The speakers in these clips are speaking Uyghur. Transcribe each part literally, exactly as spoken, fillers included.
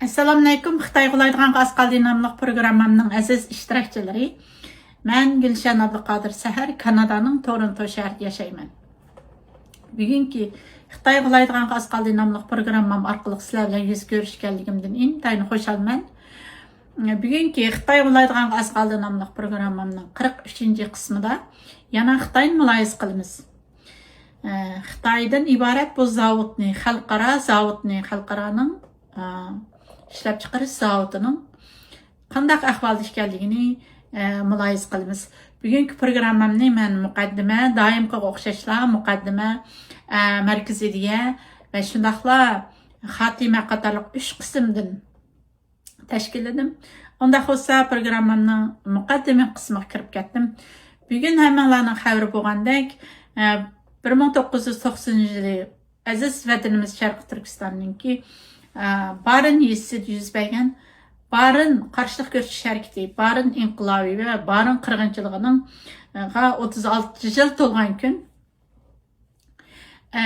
ئەسسالامۇئەلەيكۇم. خىتاي غۇلايدىغانغا ئاز قالدى ناملىق پروگراممامنىڭ ئەزىز ئىشتىراكچىلىرى. مەن گۈلشەن ئابدۇقادىر سەھەر، كانادانىڭ تورونتو شەھىرىدە ياشايمەن. بۈگۈنكى خىتاي غۇلايدىغانغا ئاز قالدى ناملىق پروگراممام ئارقىلىق سىلەر بىلەن يۈز كۆرۈشكەنلىكىمدىن ئىنتايىن خۇشالمەن. بۈگۈنكى خىتاي غۇلايدىغانغا ئاز قالدى ناملىق پروگراممامنىڭ قىرىق ئۈچىنچى قىسمىدا يەنە خىتاينى مۇلاھىزە قىلىمىز. ئە، خىتايدىن ئىبارەت بۇ زاۋۇتنى، خەلقئارا زاۋۇتنى، خەلقئارانىڭ، ئە، ئىشلەپچىقىرىش زاۋۇتىنىڭ قانداق ئەھۋالدا ئىكەنلىكىنى، ئە، مۇلاھىزە قىلىمىز. بۈگۈنكى پروگراممامنى مەن مۇقەددىمە، دائىمقىغا ئوخشاشلا مۇقەددىمە، ئە، مەركىزىي ئىدىيە ۋە شۇنداقلا خاتىمە قاتارلىق ئۈچ قىسىمدىن تەشكىللىدىم. ئۇنداق بولسا، پروگراممامنىڭ مۇقەددىمە قىسمىغا كىرىپ كەتتىم. بۈگۈن ھەممىڭلارنىڭ خەۋىرى بولغاندەك، ئە، بىر مىڭ توققۇز يۈز توقسىنىنچى يىلى ئەزىز ۋەتىنىمىز شەرقىي تۈركىستاننىڭكى، ئە، بارىن يېزىسىدا يۈز بەرگەن بارىن قارشىلىق كۆرسىتىش ھەرىكىتى، بارىن ئىنقىلابى ۋە بارىن قىرغىنچىلىقىنىڭ، ئە، ئوتتۇز ئالتە يىل تولغان كۈن. ئە،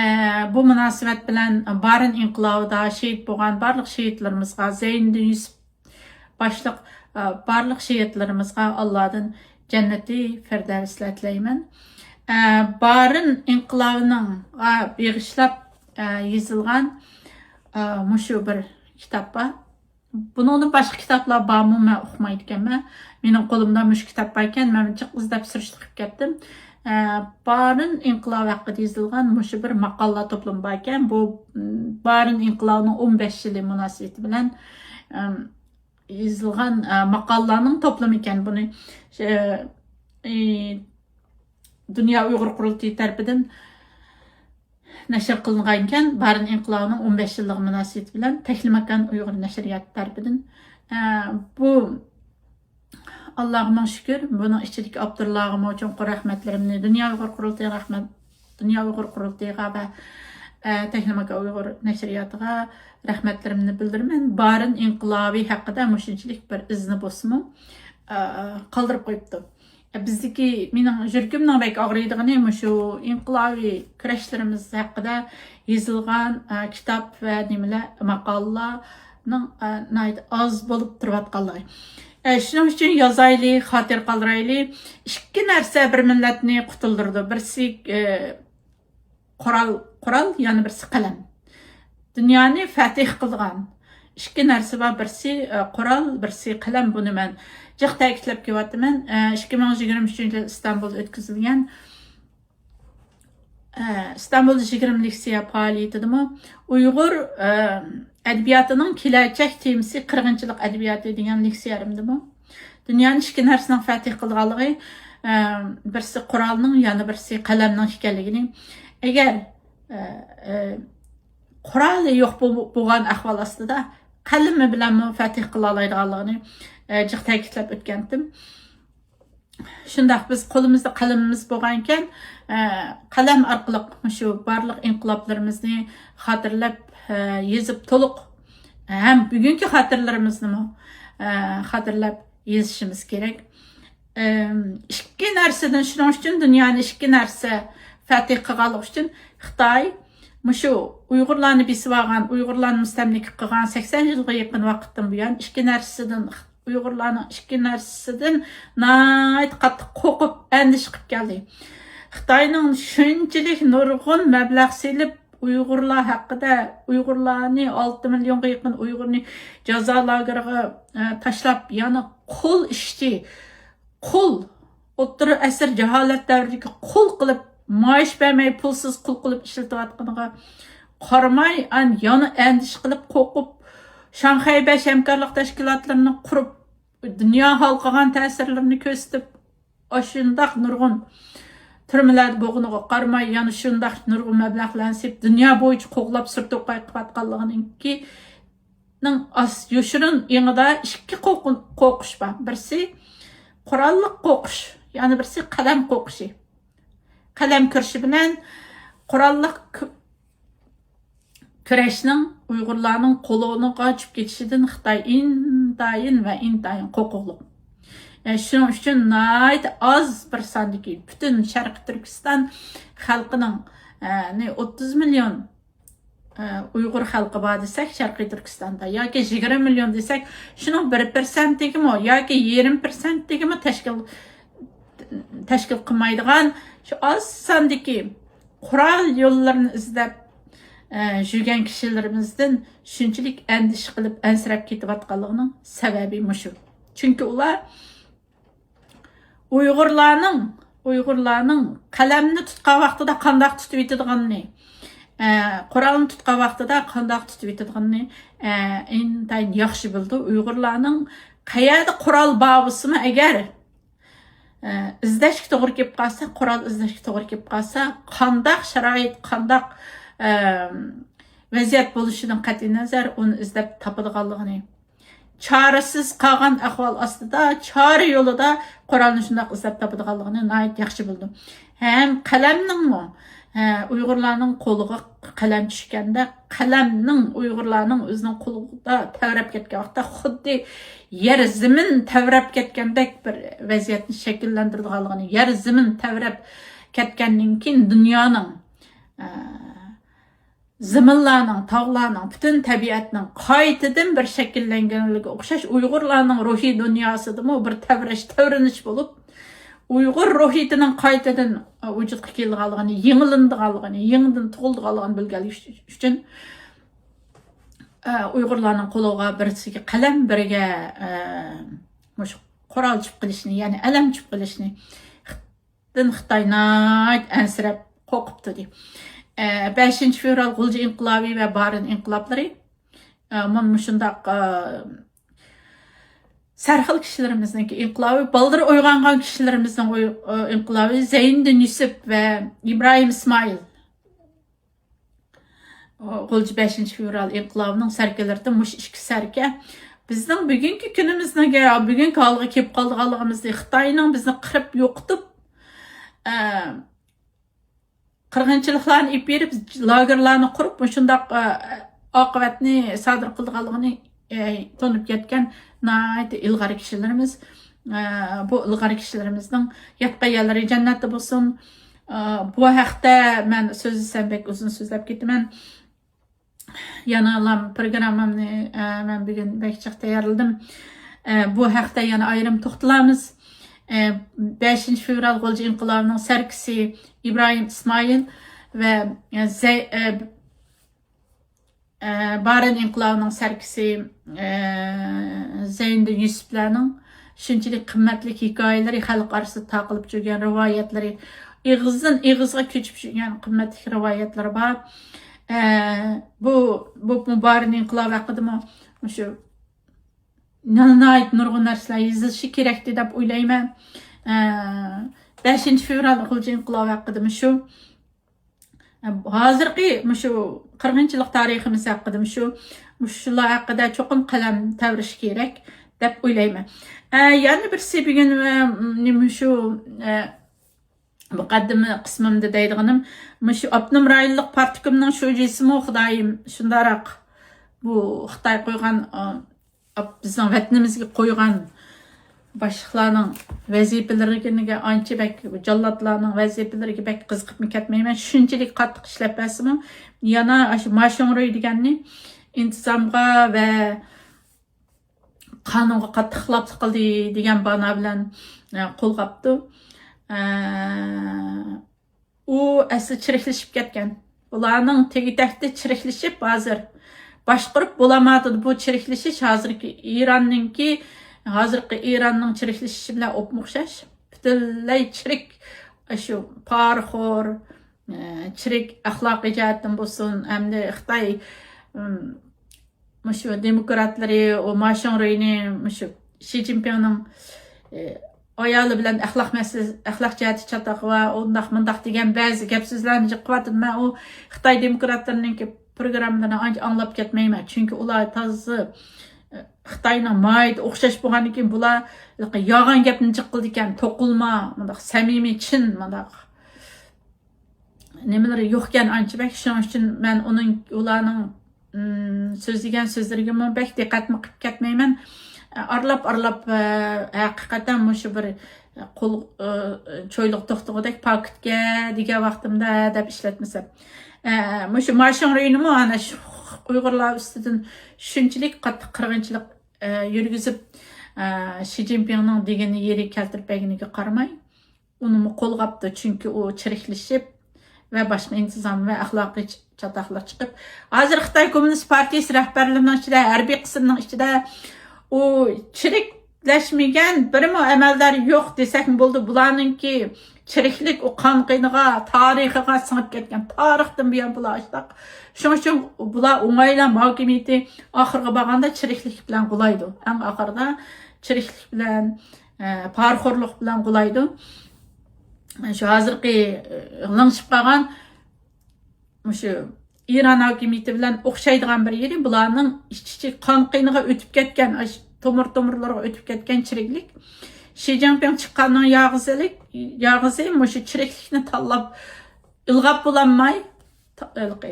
بۇ مۇناسىۋەت بىلەن بارىن ئىنقىلابىدا شېھىت بولغان بارلىق شېھىتلىرىمىزغا، زەينىدىن يۈسۈپ باشلىق، ئە، بارلىق شېھىتلىرىمىزغا ئاللادىن جەننىتى فىردەۋسلەر تىلەيمەن. ئە، بارىن ئىنقىلابىنىڭغا بېغىشلاپ، ئە، يېزىلغان، ئە، مۇشۇ بىر كىتاب بار. بۇنىڭدىن باشقا كىتابلار بارمۇ، مەن ئۇقمايدىكەنمەن. مېنىڭ قولۇمدا مۇشۇ كىتاب باركەن، مەن جىق ئىزدەپ سۈرۈشتە قىلىپ كەتتىم. ئە، بارىن ئىنقىلابى ھەققىدە يېزىلغان مۇشۇ بىر ماقالىلەر توپلىمى باركەن. بۇ، م، بارىن ئىنقىلابىنىڭ ئون بەش يىلى مۇناسىۋىتى بىلەن، ئەم، يېزىلغان، ئە، ماقالىلارنىڭ توپلىمى ئىكەن. بۇنى، ئە، ئى، دۇنيا ئۇيغۇر قۇرۇلتىيى تەرىپىدىن نەشر قىلىنغانىكەن، بارىن ئىنقىلابىنىڭ ئون بەش يىللىقى مۇناسىۋىتى بىلەن تەكلىماكان ئۇيغۇر نەشرىياتى تەرىپىدىن. ئە، بۇ، ئاللاغا مىڭ شۈكۈر، بۇنىڭ ئىچىدىكى ئاپتورلارغىمۇ چوڭقۇر رەھمەتلىرىمنى، دۇنيا ئۇيغۇر قۇرۇلتىيى رەھمەت، دۇنيا ئۇيغۇر قۇرۇلتىيىغا ۋە، ئە، تەكلىماكان ئۇيغۇر نەشرىياتىغا رەھمەتلىرىمنى بىلدۈرىمەن. بارىن ئىنقىلابى ھەققىدە مۇشۇنچىلىك بىر ئىزنى بولسىمۇ، ئە، قالدۇرۇپ قويۇپتۇ. بىزدىكى، مېنىڭ يۈرىكىمنىڭ بەك ئاغرىيدىغىنى مۇشۇ ئىنقىلابىي كۈرەشلىرىمىز ھەققىدە يېزىلغان، ئە، كىتاب ۋە نېمىلەر، ماقالىلارنىڭ، ئە، ناھايىتى ئاز بولۇپ تۇرۇۋاتقانلىقى. ئە، شۇنىڭ ئۈچۈن يازايلى، خاتىرە قالدۇرايلى. ئىككى نەرسە بىر مىللەتنى قۇتۇلدۇرىدۇ. بىرسى، ئە، قورال، قورال، يەنە بىرسى قەلەم. دۇنيانى فەتىھ قىلىدىغان ئىككى نەرسە بار، بىرسى، ئە، قورال، بىرسى قەلەم. بۇنى مەن جىق تەكىتلەپ كېلىۋاتىمەن. ئە، ئىككى مىڭ يىگىرمە ئۈچىنچى يىل ئىستانبۇلدا ئۆتكۈزۈلگەن، ئە، ئىستانبۇلدا يىگىرمە لېكسىيە پائالىيىتىدىمۇ ئۇيغۇر، ئە، ئەدەبىياتىنىڭ كېلەچەك تېمىسى قىرغىنچىلىق ئەدەبىياتى دېگەن لېكسىيەمدىمۇ دۇنيانى ئىككى نەرسىنىڭ فەتىھ قىلىدىغانلىقى، ئە، بىرسى قورالنىڭ، يەنە بىرسى قەلەمنىڭ ئىكەنلىكىنى. ئەگەر، ئە، ئە، قورالى يوق بو-، بولغان ئەھۋال ئاستىدا قەلىمى بىلەنمۇ فەتىھ قىلالايدىغانلىقىنى، ئە، جىق تەكىتلەپ ئۆتكەنتىم. شۇنداق، بىز قولىمىزدا قەلىمىمىز بولغانىكەن، ئە، قەلەم ئارقىلىق مۇشۇ بارلىق ئىنقىلابلىرىمىزنى خاتىرىلەپ، ئە، يېزىپ تولۇق، ھەم بۈگۈنكى خاتىرىلىرىمىزنىمۇ، ئە، خاتىرىلەپ يېزىشىمىز كېرەك. ئىم، ئىككى نەرسىدىن، شۇنىڭ ئۈچۈن دۇنيانى ئىككى نەرسە فەتىھ قىلغانلىقى ئۈچۈن خىتاي مۇشۇ ئۇيغۇرلارنى بېسىۋالغان، ئۇيغۇرلارنى مۇستەملىكە قىلغان سەكسەن يىلغا يېقىن ۋاقىتتىن بۇيان ئىككى نەرسىدىن، ئۇيغۇرلارنىڭ ئىككى نەرسىسىدىن ناھايىتى قاتتىق قورقۇپ، ئەندىشە قىلىپ كەلدى. خىتاينىڭ شۇنچىلىك نۇرغۇن مەبلەغ سېلىپ، ئۇيغۇرلار ھەققىدە، ئۇيغۇرلارنى، ئالتە مىليونغا يېقىن ئۇيغۇرنى جازا لاگېرىغا، ئە، تاشلاپ، يەنى قۇل ئىشچى، قۇل، ئوتتۇرا ئەسىر جاھالەت دەۋرىدىكى قۇل قىلىپ، مائاش بەرمەي، پۇلسىز قۇل قىلىپ ئىشلىتىۋاتقىنىغا قارىماي، ئان-، يەنە ئەندىشە قىلىپ، قورقۇپ، شاڭخەي بەش ھەمكارلىق تەشكىلاتلىرىنى قۇرۇپ، دۇنيا ھالقىغان تەسىرلىرىنى كۆرسىتىپ، ئاشۇنداق نۇرغۇن تۈرمىلەردە بولغىنىغا قارىماي، يەنە شۇنداق نۇرغۇن مەبلەغلەرنى سېلىپ، دۇنيا بويىچە قوغلاپ سۈرتۈپ قايتىۋاتقانلىقىنىڭكى نىڭ ئاس-، يوشۇرۇن ئېڭىدا ئىككى قورقۇن-، قورقۇش بار. بىرسى قوراللىق قورقۇش، يەنە بىرسى قەلەم قورقۇشى. قەلەم كىرىشى بىلەن قوراللىق كۈ-، كۈرەشنىڭ ئۇيغۇرلارنىڭ قولىغا چۈشۈپ كېتىشىدىن خىتاي ئىنتايىن ۋە ئىنتايىن قورقۇقلۇق. ئە، شۇنىڭ ئۈچۈن ناھايىتى ئاز بىر ساندىكى پۈتۈن شەرقىي تۈركىستان خەلقىنىڭ، ئە، نى ئوتتۇز مىليون، ئە، ئۇيغۇر خەلقى بار دېسەك، شەرقىي تۈركىستاندا ياكى يىگىرمە مىليون دېسەك، شۇنىڭ بىر پىرسەنتىگىمۇ ياكى يېرىم پىرسەنتىگىمۇ تەشكىل، تەشكىل قىلمايدىغان شۇ ئاز ساندىكى قورال يوللىرىنى ئىزدەپ، ئە، يۈرگەن كىشىلىرىمىزدىن شۇنچىلىك ئەندىشە قىلىپ ئەنسىرەپ كېتىۋاتقانلىقىنىڭ سەۋەبى مۇشۇ. چۈنكى ئۇلار ئۇيغۇرلارنىڭ، ئۇيغۇرلارنىڭ قەلەمنى تۇتقان ۋاقتىدا قانداق تۇتۇۋېتىدىغىنىنى، ئە، قورالنى تۇتقان ۋاقتىدا قانداق تۇتۇۋېتىدىغىنىنى، ئە، ئىنتايىن ياخشى بىلىدۇ. ئۇيغۇرلارنىڭ قەيەردە قورال بار بولسىمۇ ئەگەر، ئە، ئىزدەشكە توغرا كېلىپ قالسا، قورال ئىزدەشكە توغرا كېلىپ قالسا، قانداق شارائىت، قانداق، ئە، ۋەزىيەت بولۇشىدىن قەتئىينەزەر، ئۇنى ئىزدەپ تاپىدىغانلىقىنى، چارىسىز قالغان ئەھۋال ئاستىدا چارە يولىدا قورالنى شۇنداق ئىزدەپ تاپىدىغانلىقىنى ناھايىتى ياخشى بىلىدۇ. ھەم قەلەمنىڭمۇ، ھە، ئۇيغۇرلارنىڭ قولىغا قەلەم چۈشكەندە، قەلەمنىڭ ئۇيغۇرلارنىڭ ئۆزىنىڭ قولىدا تەۋرەپ كەتكەن ۋاقىتتا خۇددى يەر زېمىن تەۋرەپ كەتكەندەك بىر ۋەزىيەتنى شەكىللەندۈرىدىغانلىقىنى، يەر زېمىن تەۋرەپ كەتكەندىن كېيىن دۇنيانىڭ، ئە، زېمىنلارنىڭ، تاغلارنىڭ، پۈتۈن تەبىئەتنىڭ قايتىدىن بىر شەكىللەنگەنلىكىگە ئوخشاش، ئۇيغۇرلارنىڭ روھىي دۇنياسىدىمۇ بىر تەۋرەش، تەۋرىنىش بولۇپ، ئۇيغۇر روھىيىتىنىڭ قايتىدىن ۋۇجۇدقا كېلىدىغانلىقىنى، يېڭىلىنىدىغانلىقىنى، يېڭىدىن تۇغۇلىدىغانلىقىنى بىلگەنلىكى ئۈچۈن، ئە، ئۇيغۇرلارنىڭ قولىغا بىرسىگە قەلەم، بىرىگە، ئە، مۇشۇ قورال چۈشۈپ قېلىشنى، يەنى ئەلەم چۈشۈپ قېلىشنى دىن خىتاي ناھايىتى ئەنسىرەپ قورقۇپ تۇردى. ئە، بەشىنچى فېۋرال غۇلجا ئىنقىلابى ۋە بارىن ئىنقىلابلىرى، ئە، مانا مۇشۇنداق، ئە، سەرخىل كىشىلىرىمىزنىڭكى ئىنقىلابى، بالدۇر ئويغانغان كىشىلىرىمىزنىڭ ئوي-، ئە، ئىنقىلابى، زەينىدىن يۈسۈپ ۋە ئىبراھىم ئىسمائىل، غۇلجا بەشىنچى فېۋرال ئىنقىلابىنىڭ سەركىلىرىدىن مۇشۇ ئىككى سەركە بىزنىڭ بۈگۈنكى كۈنىمىزنىڭ، بۈگۈنكى ھالغا كېلىپ قالىدىغانلىقىمىزنى، خىتاينىڭ بىزنى قىرىپ يوقىتىپ، ئە، قىرغىنچىلىقلارنى ئېلىپ بېرىپ، لاگېرلارنى قۇرۇپ، مۇشۇنداق، ئە، ئاقىۋەتنى سادىر قىلىدىغانلىقىنى، ئە، تونۇپ يەتكەن ناھايىتى ئىلغار كىشىلىرىمىز. ئە، بۇ ئىلغار كىشىلىرىمىزنىڭ ياتقان يەرلىرى جەننەتتە بولسۇن. ئە، بۇ ھەقتە مەن سۆزلىسەم بەك ئۇزۇن سۆزلەپ كېتىمەن. يەنىلا پروگراممامنى، ئە، مەن بۈگۈن بەك جىق تەييارلىدىم. ئە، بۇ ھەقتە يەنە ئايرىم توختىلارمىز. ئە، بەشىنچى فېۋرال غۇلجا ئىنقىلابىنىڭ سەركىسى ئىبراھىم ئىسمائىل ۋە، ئە، زەي-، ئە، ئە، بارىن ئىنقىلابىنىڭ سەركىسى، ئە، زەينىدىن يۈسۈپلەرنىڭ شۇنچىلىك قىممەتلىك ھېكايىلىرى، خەلق ئارىسىدا تاقىلىپ يۈرگەن رىۋايەتلىرى، ئېغىزدىن ئېغىزغا كۆچۈپ يۈرگەن قىممەتلىك رىۋايەتلىرى بار. ئە، بۇ، بۇ، بۇ بارىن ئىنقىلابى ھەققىدىمۇ مۇشۇ ناھايىتى نۇرغۇن نەرسىلەر يېزىلىشى كېرەكتى دەپ ئويلايمەن. ئە، بەشىنچى فېۋرال غۇلجا ئىنقىلابى ھەققىدىمۇ شۇ. ھازىرقى مۇشۇ قىرغىنچىلىق تارىخىمىز ھەققىدە مۇشۇ، مۇشۇلار ھەققىدە چوقۇم قەلەم تەۋرىش كېرەك دەپ ئويلايمەن. ئە، يەنە بىرسى بۈگۈن، ئە، مۇشۇ، ئە، مۇقەددىمە قىسمىمدا دەيدىغىنىم، مۇشۇ ئاپتونوم رايونلۇق پارتكومنىڭ شۇجىسىمۇ، خۇدايىم، شۇنداقراق بۇ خىتاي قويغان، ئە، بىزنىڭ ۋەتىنىمىزگە قويغان باشلىقلارنىڭ ۋەزىپىلىرىگە ئانچە بەك، جاللاتلارنىڭ ۋەزىپىلىرىگە بەك قىزىقىپمۇ كەتمەيمەن. شۇنچىلىك قاتتىق ئىشلەپ بەرسىمۇ، يەنە ئاشۇ ماشىڭرۇي دېگەننى ئىنتىزامغا ۋە قانۇنغا قاتتىق خىلاپلىق قىلدى دېگەن بانا بىلەن، ئە، قولغاپتۇ. ئە، ئۇ ئەسلى چىرىكلىشىپ كەتكەن. بۇلارنىڭ تېگى-تەكتى چىرىكلىشىپ، ھازىر باشقۇرۇپ بولالمايدۇ. بۇ چىرىكلىشىش ھازىرقى ئىراننىڭكى، ھازىرقى ئىراننىڭ چىرىكلىشىشى بىلەن ئوپمۇ ئوخشاش. پۈتۈنلەي چىرىك، شۇ پارىخور، ئە، چىرىك ئەخلاقىي جەھەتتىن بولسۇن، ئەمدى خىتاي، ئىم، مۇشۇ دېموكراتلىرى، ئۇ ماشىڭرۇينى، مۇشۇ شى جىنپىڭنىڭ، ئى، ئايالى بىلەن ئەخلاق مەسىلىسى، ئەخلاق جەھەتتە چاتاقى بار، ئۇنداق مۇنداق دېگەن بەزى گەپ سۆزلەرنى جىققىۋاتىدۇ. مەن ئۇ خىتاي دېموكراتلىرىنىڭكى پروگراممىلىرىنى ئانچە ئاڭلاپ كەتمەيمەن. چۈنكى ئۇلار تازا، ئى، خىتاينىڭ ماھىيىتى ئوخشاش بولغاندىن كېيىن بۇلار يالغان گەپنى جىق قىلىدىكەن. توقۇلما، مۇنداق سەمىمىي، چىن، مۇنداق نېمىلىرى يوقكەن ئانچە بەك. شۇنىڭ ئۈچۈن مەن ئۇنىڭ، ئۇلارنىڭ، ئىم، سۆزلىگەن سۆزلىرىگىمۇ بەك دىققەتمۇ قىلىپ كەتمەيمەن. ئارىلاپ، ئارىلاپ، ئە، ھەقىقەتەن مۇشۇ بىر قول، ئە، چويلۇق توختىغۇدەك پاكىتكە دېگەن ۋاقتىمدا دەپ ئىشلەتمىسەم. ئە، مۇشۇ ما شىڭرۇينىمۇ ئانا شۇ ئۇيغۇرلار ئۈستىدىن شۇنچىلىك قاتتىق قىرغىنچىلىق، ئە، يۈرگۈزۈپ، ئە، شى جىنپىڭنىڭ دېگىنى يېرى كەلتۈرۈپ بەرگىنىگە قارىماي، ئۇنىمۇ قولغاپتۇ. چۈنكى ئۇ چىرىكلىشىپ ۋە باشقا ئىنتىزام ۋە ئەخلاقىي چاتاقلىق چىقىپ، ھازىر خىتاي كوممۇنىست پارتىيىسى رەھبەرلىرىنىڭ ئىچىدە، ھەربىي قىسىمنىڭ ئىچىدە ئۇ چىرىكلەشمىگەن بىرمۇ ئەمەلدار يوق دېسەكمۇ بولىدۇ. بۇلارنىڭكى چىرىكلىك ئۇ قان قېنىغا، تارىخىغا سىڭىپ كەتكەن، تارىختىن بۇيان بۇلار ئاشتاق. شۇنىڭ ئۈچۈن بۇلار ئوڭايلا ھاكىمىيىتى ئاخىرىغا بارغاندا چىرىكلىك بىلەن غۇلايدۇ. ئەڭ ئاخىرىدا چىرىكلىك بىلەن، ئە، پارىخورلۇق بىلەن غۇلايدۇ. شۇ ھازىرقى، ئە، لىڭشىپ قالغان مۇشۇ ئىران ھاكىمىيىتى بىلەن ئوخشايدىغان بىر يېرى، بۇلارنىڭ ئىچ ئىچى قان قېنىغا ئۆتۈپ كەتكەن، ئاش-، تومۇر تومۇرلىرىغا ئۆتۈپ كەتكەن چىرىكلىك. شى جىنپىڭ چىققاننىڭ ياغىسىلىك، ياغىسى مۇشۇ چىرىكلىكنى تاللاپ، ئىلغاپ بولالماي، تا-، ھېلىقى،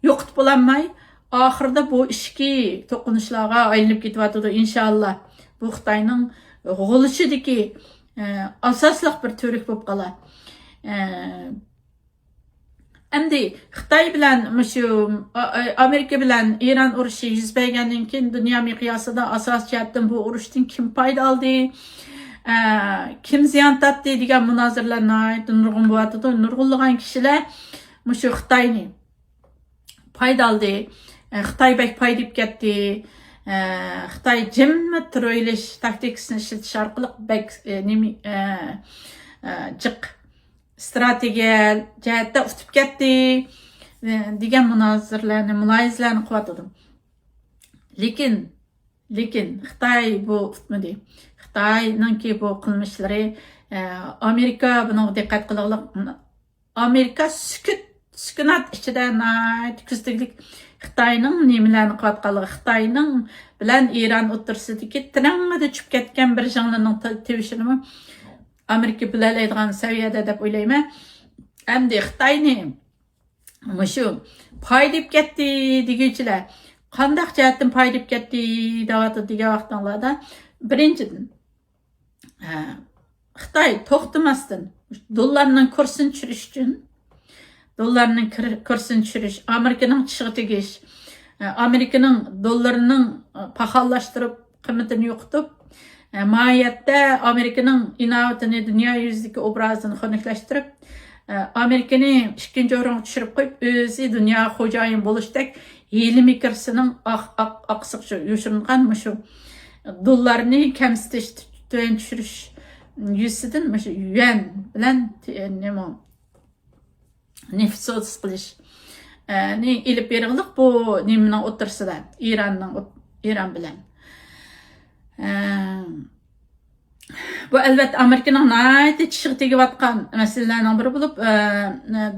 يوقىتىپ بولالماي، ئاخىرىدا بۇ ئىچكى توقۇنۇشلارغا ئايلىنىپ كېتىۋاتىدۇ، ئىنشاللا. بۇ خىتاينىڭ غۇلىشىدىكى، ئە، ئاساسلىق بىر تۈۋرۈك بولۇپ قالار. ئە، ئەمدى خىتاي بىلەن مۇشۇ، ئا-، ئا-، ئامېرىكا بىلەن ئىران ئۇرۇشى يۈز بەرگەندىن كېيىن، دۇنيا مىقياسىدا ئاساسىي جەھەتتىن بۇ ئۇرۇشتىن كىم پايدا ئالدى، ئە، كىم زىيان تارتتى دېگەن مۇنازىرىلەر ناھايىتى نۇرغۇن بولۇۋاتىدۇ. نۇرغۇنلىغان كىشىلەر مۇشۇ خىتاينى پايدا ئالدى، ئە، خىتاي بەك پايدىپ كەتتى، ئە، خىتاي جىممىت تۈرۈۋېلىش تاكتىكىسىنى ئىشلىتىش ئارقىلىق بەك، ئە، نېمە، ئە، ئە، جىق ئىستراتېگىيە جەھەتتە ئۇتۇپ كەتتى، ئە، دېگەن مۇنازىرىلەرنى، مۇلاھىزىلەرنى قىلىۋاتىدۇ. لېكىن، لېكىن خىتاي بۇ ئۇتمىدى. خىتاينىڭكى بۇ قىلمىشلىرى، ئە، ئامېرىكا بۇنىڭغا دىققەت قىلغۇلۇق. ئامېرىكا سۈكۈت، سۈكۈنات ئىچىدە ناھايىتى كۆزىتىگلىك خىتاينىڭ نېمىلەرنى قىلىۋاتقانلىقى، خىتاينىڭ بىلەن ئىران ئوتتۇرىسىدىكى تىرەڭگىدە چۈشۈپ كەتكەن بىر ژىڭلىنىڭ تە-، تىۋىشىنىمۇ ئامېرىكا بىلەلەيدىغان سەۋىيەدە دەپ ئويلايمەن. ئەمدى خىتاينى مۇشۇ پايدىپ كەتتى دېگۈچىلەر قانداق جەھەتتىن پايدىپ كەتتى دەۋاتىدۇ دېگەن ۋاقتىڭلاردا، بىرىنچىدىن، ھە، خىتاي توختىماستىن دوللارنىڭ كۇرسىنى چۈشۈرۈش ئۈچۈن، دوللارنىڭ كىر-، كۇرسىنى چۈشۈرۈش، ئامېرىكىنىڭ چىشىغا تېگىش، ئامېرىكىنىڭ دوللىرىنىڭ پاخاللاشتۇرۇپ، قىممىتىنى يوقىتىپ، ماھىيەتتە ئامېرىكىنىڭ ئىناۋىتىنى، دۇنيا يۈزىدىكى ئوبرازىنى خۇنۈكلەشتۈرۈپ، ئامېرىكىنى ئىككىنچى ئورۇنغا چۈشۈرۈپ قويۇپ، ئۆزى دۇنياغا خوجايىن بولۇشتەك ھىيلە-مىكىرسىنىڭ ئاق-، ئاق-، ئاقسىق يوشۇرۇنغان مۇشۇ دوللارنى كەمسىتىش، تۆۋەن چۈشۈرۈش يۈزىسىدىن مۇشۇ يۈەن بىلەن، نېمە، نېفىت سودىسى قىلىش، ئە، نى ئېلىپ بېرىغلىق بۇ نېمىنىڭ ئوتتۇرىسىدا، ئىراننىڭ ئوت-، ئىران بىلەن. ئە، بۇ ئەلۋەتتە ئامېرىكىنىڭ ناھايىتى چىشىغا تېگىۋاتقان مەسىلىلەرنىڭ بىرى بولۇپ، ئە،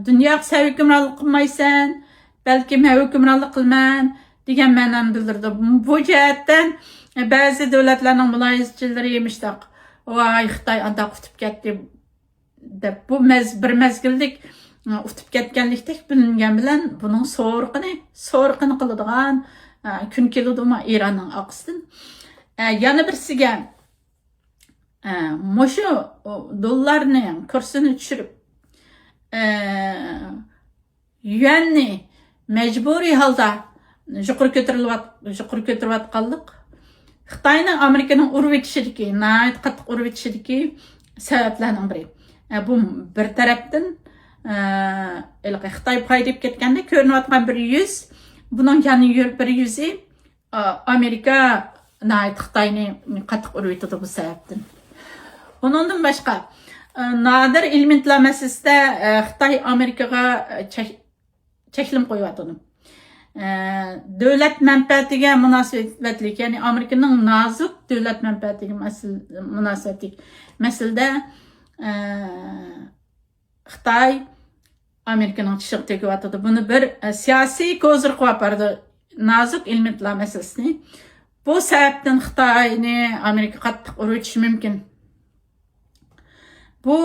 دۇنياغا سەن ھۆكۈمرانلىق قىلمايسەن، بەلكىم مەن ھۆكۈمرانلىق قىلىمەن دېگەن مەنانى بىلدۈرىدۇ. بۇ جەھەتتە بەزى دۆلەتلەرنىڭ مۇلاھىزىچىلىرى مۇشۇنداق، ۋاي، خىتاي ئانداق ئۇتۇپ كەتتى، دەپ، بۇ مەز-، بىر مەزگىللىك، ئۇتۇپ كەتكەنلىكتەك بىلىنگەن بىلەن، بۇنىڭ سورىقىنى، سورىقىنى قىلىدىغان، ئە، كۈن كېلىدۇمۇ ئىراننىڭ ئارقىسىدىن؟ ئە، يەنە بىرسىگە، ئە، مۇشۇ، ئۇ، دوللارنىڭ كۇرسىنى چۈشۈرۈپ، ئە، يۈەننى مەجبۇرىي ھالدا يۇقىرى كۆتۈرۈلۈۋات-، يۇقىرى كۆتۈرۈۋاتقانلىق خىتاينىڭ ئامېرىكىنىڭ ئۇرۇۋېتىشىدىكى، ناھايىتى قاتتىق ئۇرۇۋېتىشىدىكى سەۋەبلەرنىڭ بىرى. ئە، بۇ بىر تەرەپتىن، ئە، ھېلىقى خىتاي پايدىپ كەتكەندەك كۆرۈنۈۋاتقان بىر يۈز، بۇنىڭ يەنە يۈ-، بىر يۈزى، ئە، ئامېرىكا ناھايىتى خىتاينى قاتتىق ئۇرۇۋېتىدۇ بۇ سەۋەبتىن. ئۇنىڭدىن باشقا، ئە، نادىر ئېلېمېنتلار مەسىلىسىدە، ئە، خىتاي ئامېرىكىغا، ئە، چەك-، چەكلىمە قويۇۋاتىدۇ. ئە، دۆلەت مەنپەئەتىگە مۇناسىۋەتلىك، يەنى ئامېرىكىنىڭ نازۇك دۆلەت مەنپەئەتىگە مەسىل-، مۇناسىۋەتلىك مەسىلىدە، ئە، خىتاي ئامېرىكىنىڭ چىشىغا تېگىۋاتىدۇ. بۇنى بىر، ئە، سىياسىي كوزىر قىلىپ بېرىدۇ، نازۇك ئېلېمېنتلار مەسىلىسىنى. بۇ سەۋەبتىن خىتاينى ئامېرىكا قاتتىق ئۇرۇۋېتىشى مۇمكىن. بۇ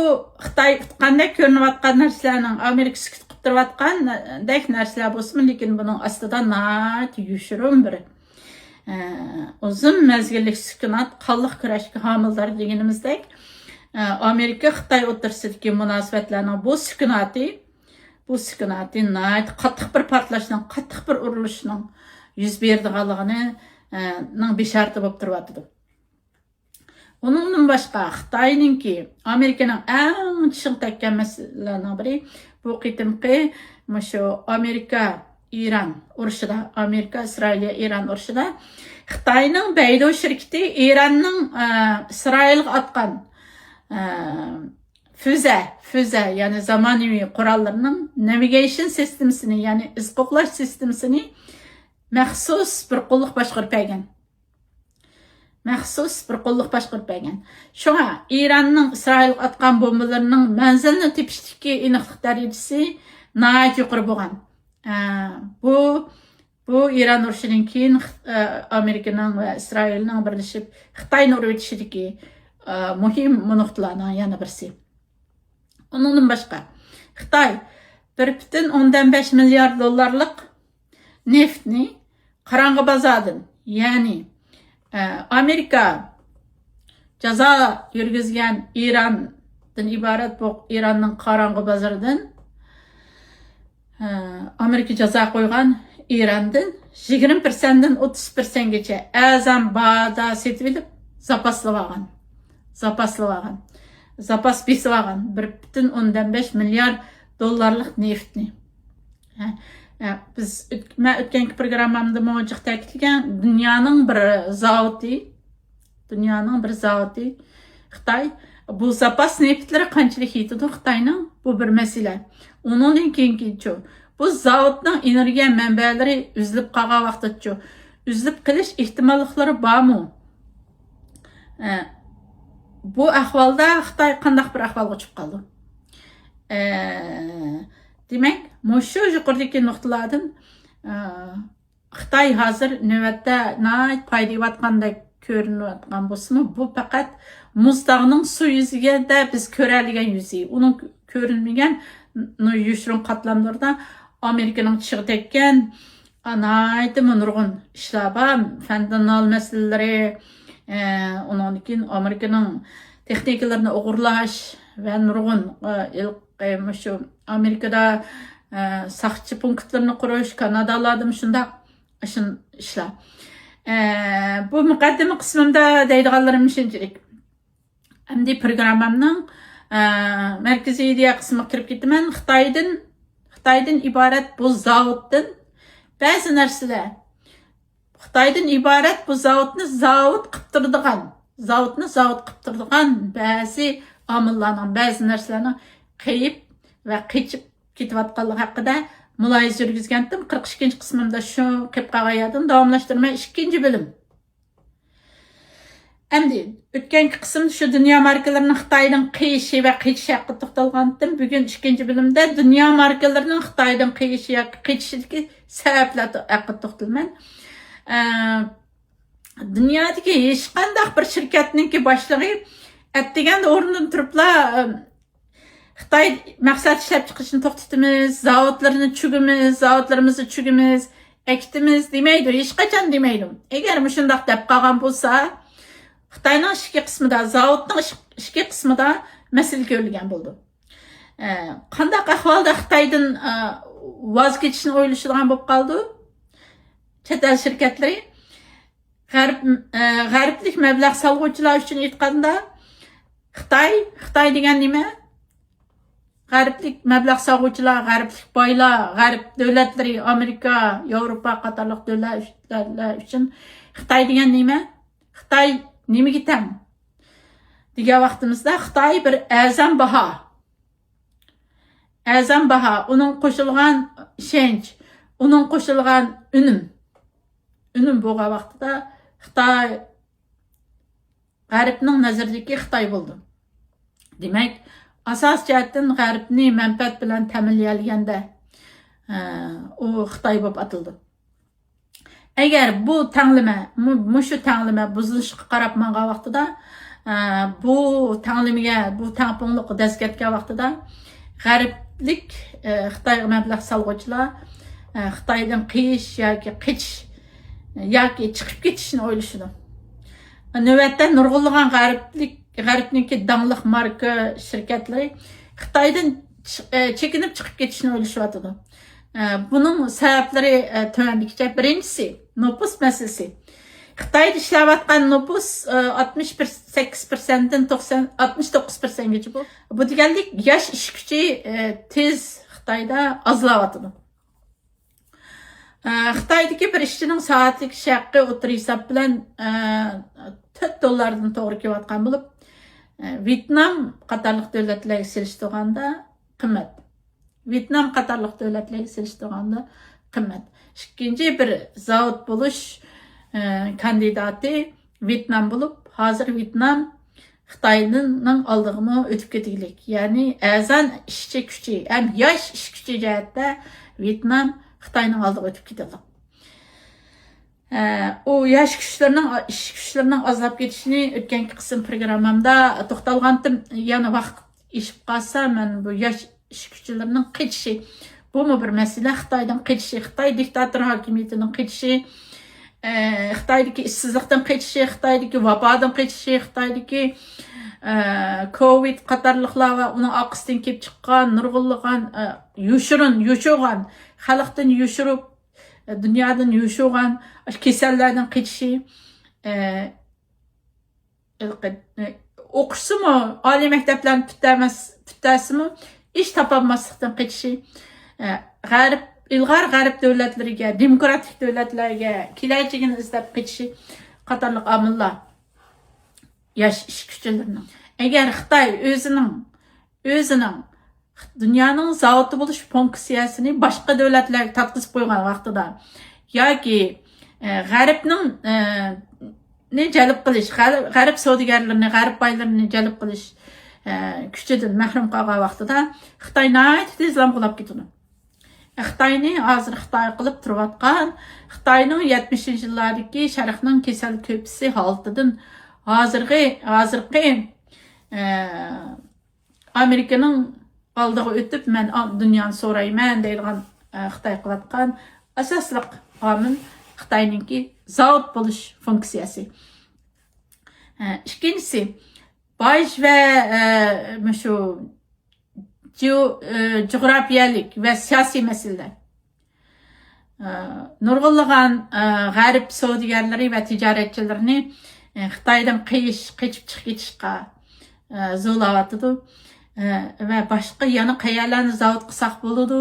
خىتاي ئۇتقاندەك كۆرۈنۈۋاتقان نەرسىلەرنىڭ، ئامېرىكا سۈكۈت قىلىپ تۇرۇۋاتقاندەك نەرسىلەر بولسىمۇ، لېكىن بۇنىڭ ئاستىدا ناھايىتى يوشۇرۇن بىر، ئە، ئۇزۇن مەزگىللىك سۈكۈنات، قانلىق كۈرەشكە ھامىلىدار دېگىنىمىزدەك، ئە، ئامېرىكا خىتاي ئوتتۇرىسىدىكى مۇناسىۋەتلەرنىڭ بۇ سۈكۈناتى، بۇ سۇكۇناتى ناھايىتى قاتتىق بىر پارتلاشنىڭ، قاتتىق بىر ئۇرۇلۇشنىڭ يۈز بېرىدىغانلىقىنىڭ بېشارىتى بولۇپ تۇرۇۋاتىدۇ. ئۇنىڭدىن باشقا، خىتاينىڭكى، ئامېرىكىنىڭ ئەڭ چىشىغا تەگكەن مەسىلىلەرنىڭ بىرى، بۇ قېتىمقى مۇشۇ ئامېرىكا ئىران ئۇرۇشىدا، ئامېرىكا ئىسرائىلىيە ئىران ئۇرۇشىدا خىتاينىڭ بەيدۇ شىركىتى ئىراننىڭ، ئە، ئىسرائىلغا ئاتقان، ئە، فۈزە، فۈزە، يەنى زامانىۋى قوراللىرىنىڭ نېۋىگەيشن سىستېمىسىنى، يەنى ئىز قوغلاش سىستېمىسىنى مەخسۇس بىر قۇللۇق باشقۇرۇپ بەرگەن. مەخسۇس بىر قۇللۇق باشقۇرۇپ بەرگەن. شۇڭا ئىراننىڭ ئىسرائىلغا ئاتقان بومبىلىرىنىڭ مەنزىلىنى تېپىشتىكى ئېنىقلىق دەرىجىسى ناھايىتى يۇقىرى بولغان. ئە، بۇ، بۇ ئىران ئۇرۇشىدىن كېيىن، ئە، ئامېرىكىنىڭ ۋە ئىسرائىلنىڭ بىرلىشىپ خىتاينى ئۇرۇۋېتىشىدىكى، ئە، مۇھىم نۇقتىلارنىڭ يەنە بىرسى. ئۇنىڭدىن باشقا، خىتاي بىر پۈتۈن ئوندىن بەش مىليارد دوللارلىق نېفىتنى قاراڭغۇ بازاردىن، يەنى، ئە، ئامېرىكا جازا يۈرگۈزگەن ئىراندىن ئىبارەت بۇ ئىراننىڭ قاراڭغۇ بازىرىدىن، ئە، ئامېرىكا جازا قويغان ئىراندىن يىگىرمە پىرسەنتتىن ئوتتۇز پىرسەنتكىچە ئەرزان باھادا سېتىۋېلىپ، زاپاسلىۋالغان. زاپاسلىۋالغان. زاپاس بېسىۋالغان. بىر پۈتۈن ئوندىن بەش مىليارد دوللارلىق نېفىتنى. ھە، ھە، بىز ئۆت-، مەن ئۆتكەنكى پروگراممامدىمۇ جىق تەكىتلىگەن، دۇنيانىڭ بىر زاۋۇتى، دۇنيانىڭ بىر زاۋۇتى خىتاي. بۇ زاپاس نېفىتلىرى قانچىلىك يېتىدۇ خىتاينىڭ؟ بۇ بىر مەسىلە. ئۇنىڭدىن كېيىنكىچۇ؟ بۇ زاۋۇتنىڭ ئېنېرگىيە مەنبەلىرى ئۈزۈلۈپ قالغان ۋاقتىچۇ؟ ئۈزۈلۈپ قېلىش ئېھتىماللىقلىرى بارمۇ؟ ئە، بۇ ئەھۋالدا خىتاي قانداق بىر ئەھۋالغا چۈشۈپ قالىدۇ؟ ئە، دېمەك، مۇشۇ يۇقىرىدىكى نۇقتىلاردىن، ئە، خىتاي ھازىر نۆۋەتتە ناھايىتى پايدا ئېلىۋاتقاندەك كۆرۈنۈۋاتقان بولسىمۇ، بۇ پەقەت مۇز تاغنىڭ سۇ يۈزىگە بىز كۆرەلىگەن يۈزى. ئۇنىڭ كۆرۈنمىگەن يوشۇرۇن قاتلاملىرىدا ئامېرىكىنىڭ چىشىغا تەگكەن ناھايىتىمۇ نۇرغۇن ئىشلار بار. فەندانال مەسىلىلىرى، ئە، ئۇنىڭدىن كېيىن ئامېرىكىنىڭ تېخنىكىلىرىنى ئوغرىلاش ۋە نۇرغۇن، ئە، ھېلىقى مۇشۇ ئامېرىكىدا، ئە، ساقچى پونكىتلىرىنى قۇرۇش، كانادالاردىمۇ شۇنداق ئىشىن-، ئىشلار. ئە، بۇ مۇقەددىمە قىسمىمدا دەيدىغانلىرىم شۇنچىلىك. ئەمدى پروگراممامنىڭ، ئە، مەركىزىي ئىدىيە قىسمىغا كىرىپ كېتىمەن. خىتايدىن، خىتايدىن ئىبارەت بۇ زاۋۇتتىن بەزى نەرسىلەر، خىتايدىن ئىبارەت بۇ زاۋۇتنى زاۋۇت قىلىپ تۇرىدىغان، زاۋۇتنى زاۋۇت قىلىپ تۇرىدىغان بەزى ئامىللارنىڭ، بەزى نەرسىلەرنىڭ قېيىپ ۋە قېچىپ كېتىۋاتقانلىقى ھەققىدە مۇلاھىزە يۈرگۈزگەنتىم. قىرىق ئىككىنچى قىسمىمدا شۇ قېلىپ قالغان يەردىن داۋاملاشتۇرىمەن. ئىككىنچى بۆلۈم. ئەمدى ئۆتكەنكى قىسىم شۇ دۇنيا ماركىلىرىنىڭ خىتايدىن قېيىشى ۋە قېچىشى ھەققىدە توختالغانتىم. بۈگۈن ئىككىنچى بۆلۈمدە دۇنيا ماركىلىرىنىڭ خىتايدىن قېيىشى ياكى قېچىشىدىكى سەۋەبلەر ھەققىدە توختىلىمەن. ئە، دۇنيادىكى ھېچقانداق بىر شىركەتنىڭكى باشلىقى ئەتىگەندە ئورنىدىن تۇرۇپلا، ئە، خىتاي مەھسۇلات ئىشلەپچىقىرىشنى توختىتىمىز، زاۋۇتلىرىنى چۈگىمىز، زاۋۇتلىرىمىزنى چۈگىمىز، ئەكىتىمىز دېمەيدۇ، ھېچقاچان دېمەيدۇ. ئەگەر مۇشۇنداق دەپ قالغان بولسا، خىتاينىڭ ئىچكى قىسمىدا، زاۋۇتنىڭ ئىچ-، ئىچكى قىسمىدا مەسىلە كۆرۈلگەن بولىدۇ. ئە، قانداق ئەھۋالدا خىتايدىن، ئە، ۋاز كېچىشنى ئويلىشىدىغان بولۇپ قالىدۇ چەت ئەل شىركەتلىرى؟ غەرب، ئە، غەربلىك مەبلەغ سالغۇچىلار ئۈچۈن ئېيتقاندا، خىتاي، خىتاي دېگەن نېمە؟ غەربلىك مەبلەغ سالغۇچىلار، غەربلىك بايلار، غەرب دۆلەتلىرى، ئامېرىكا، ياۋروپا قاتارلىق دۆلەتلەر ئۈچۈن خىتاي دېگەن نېمە؟ خىتاي نېمىگە تەڭ دېگەن ۋاقتىمىزدا، خىتاي بىر ئەرزان باھا، ئەرزان باھا، ئۇنىڭ قوشۇلغان ئىشەنچ، ئۇنىڭ قوشۇلغان ئۈنۈم، ئۈنۈم بولغان ۋاقتىدا خىتاي غەربنىڭ نەزىرىدىكى خىتاي بولىدۇ. دېمەك، ئاساسىي جەھەتتىن غەربنى مەنپەئەت بىلەن تەمىنلىيەلىگەندە، ئە، ئۇ خىتاي بولۇپ ئاتىلىدۇ. ئەگەر بۇ تەڭلىمە، مۇ-، مۇشۇ تەڭلىمە بۇزۇلۇشقا قاراپ ماڭغان ۋاقتىدا، ئە، بۇ تەڭلىمىگە، بۇ تەڭپۇڭلۇققا دەز كەتكەن ۋاقتىدا، غەربلىك، ئە، خىتايغا مەبلەغ سالغۇچىلار، ئە، خىتايدىن قېيىش ياكى قېچىش ياكى چىقىپ كېتىشنى ئويلىشىدۇ. نۆۋەتتە نۇرغۇنلىغان غەربلىك، غەربنىڭكى داڭلىق ماركا شىركەتلىرى خىتايدىن ئە، چېكىنىپ چىقىپ كېتىشنى ئويلىشىۋاتىدۇ. ئە، بۇنىڭ سەۋەبلىرى، ئە، تۆۋەندىكىچە. بىرىنچىسى، نوپۇس مەسىلىسى. خىتايدا ئىشلەۋاتقان نوپۇس، ئە، ئاتمىش بىر، سەككىز پىرسەنتتىن توقسان، ئاتمىش توققۇز پىرسەنتكىچە بۇ. بۇ دېگەنلىك ياش ئىش كۈچى، ئە، تېز خىتايدا ئازلاۋاتىدۇ. ئە، خىتايدىكى بىر ئىشچىنىڭ سائەتلىك ئىش ھەققى ئوتتۇرا ھېساب بىلەن، ئە، تۆت دوللاردىن توغرا كېلىۋاتقان بولۇپ، ئە، ۋيېتنام قاتارلىق دۆلەتلەرگە سېلىشتۇرغاندا قىممەت. ۋيېتنام قاتارلىق دۆلەتلەرگە سېلىشتۇرغاندا قىممەت. ئىككىنچى بىر زاۋۇت بولۇش، ئە، كاندىداتى ۋيېتنام بولۇپ، ھازىر ۋيېتنام خىتاينىڭ ئالدىغىمۇ ئۆتۈپ كېتىگلىك. يەنى ئەرزان ئىشچى كۈچى ھەم ياش ئىش كۈچى جەھەتتە ۋيېتنام خىتاينىڭ ئالدىغا ئۆتۈپ كېتىدۇ. ئە، ئۇ ياش كۈچلىرىنىڭ، ئىش كۈچلىرىنىڭ ئازلاپ كېتىشىنى ئۆتكەنكى قىسىم پروگراممامدا توختالغانتىم. يەنە ۋاقىت ئېشىپ قالسا، مەن بۇ ياش ئىش كۈچلىرىنىڭ قېچىشى، بۇمۇ بىر مەسىلە. خىتايدىن قېچىشى، خىتاي دىكتاتور ھاكىمىيىتىنىڭ قېچىشى، ئە، خىتايدىكى ئىشسىزلىقتىن قېچىشى، خىتايدىكى ۋابادىن قېچىشى، خىتايدىكى، ئە، كوۋىد قاتارلىقلار ۋە ئۇنىڭ ئارقىسىدىن كېلىپ چىققان نۇرغۇنلىغان، ئە، يوشۇرۇن، يوشۇرغان، خەلقتىن يوشۇرۇپ، ئە، دۇنيادىن يوشۇرغان كېسەللەردىن قېچىشى، ئە، ئوقۇشسىمۇ، ئالىي مەكتەپلەرنى پۈتتۈرمەس-، پۈتتۈرسىمۇ، ئىش تاپالماسلىقتىن قېچىشى، ئە، غەرب، ئىلغار غەرب دۆلەتلىرىگە، دېموكراتىك دۆلەتلەرگە كېلەچىكىنى ئىزدەپ قېچىشى قاتارلىق ئامىللار ياش ئىش كۈچلىرىنىڭ. ئەگەر خىتاي ئۆزىنىڭ، ئۆزىنىڭ دۇنيانىڭ زاۋۇتى بولۇش فۇنكسىيەسىنى باشقا دۆلەتلەرگە تارتقۇزۇپ قويغان ۋاقتىدا ياكى، ئە، غەربنىڭ، ئە، نى جەلپ قىلىش، غەر-، غەرب سودىگەرلىرىنى، غەرب بايلىرىنى جەلپ قىلىش، ئە، كۈچىدىن مەھرۇم قالغان ۋاقتىدا خىتاي ناھايىتى تېزلا غۇلاپ كېتىدۇ. خىتاينى ھازىر خىتاي قىلىپ تۇرۇۋاتقان، خىتاينىڭ يەتمىشىنچى يىللاردىكى شەرقنىڭ كېسەل كۆپىسى ھالىتىدىن ھازىرقى، ھازىرقى، ئە، ئامېرىكىنىڭ ئالدىغا ئۆتۈپ، مەن ئا-، دۇنيانى سورايمەن دەيدىغان، ئە، خىتاي قىلىۋاتقان ئاساسلىق ئامىل خىتاينىڭكى زاۋۇت بولۇش فۇنكسىيەسى. ئە، ئىككىنچىسى، باج ۋە، ئە، مۇشۇ جىئو-، ئە، جۇغراپىيەلىك ۋە سىياسىي مەسىلىلەر. ئە، نۇرغۇنلىغان، ئە، غەرب سودىگەرلىرى ۋە تىجارەتچىلىرىنى، ئە، خىتايدىن قېچىش-، قېچىپ چىقىپ كېتىشقا، ئە، زورلاۋاتىدۇ. ئە، ۋە باشقا يەنە قەيەرلەرنى زاۋۇت قىلساق بولىدۇ؟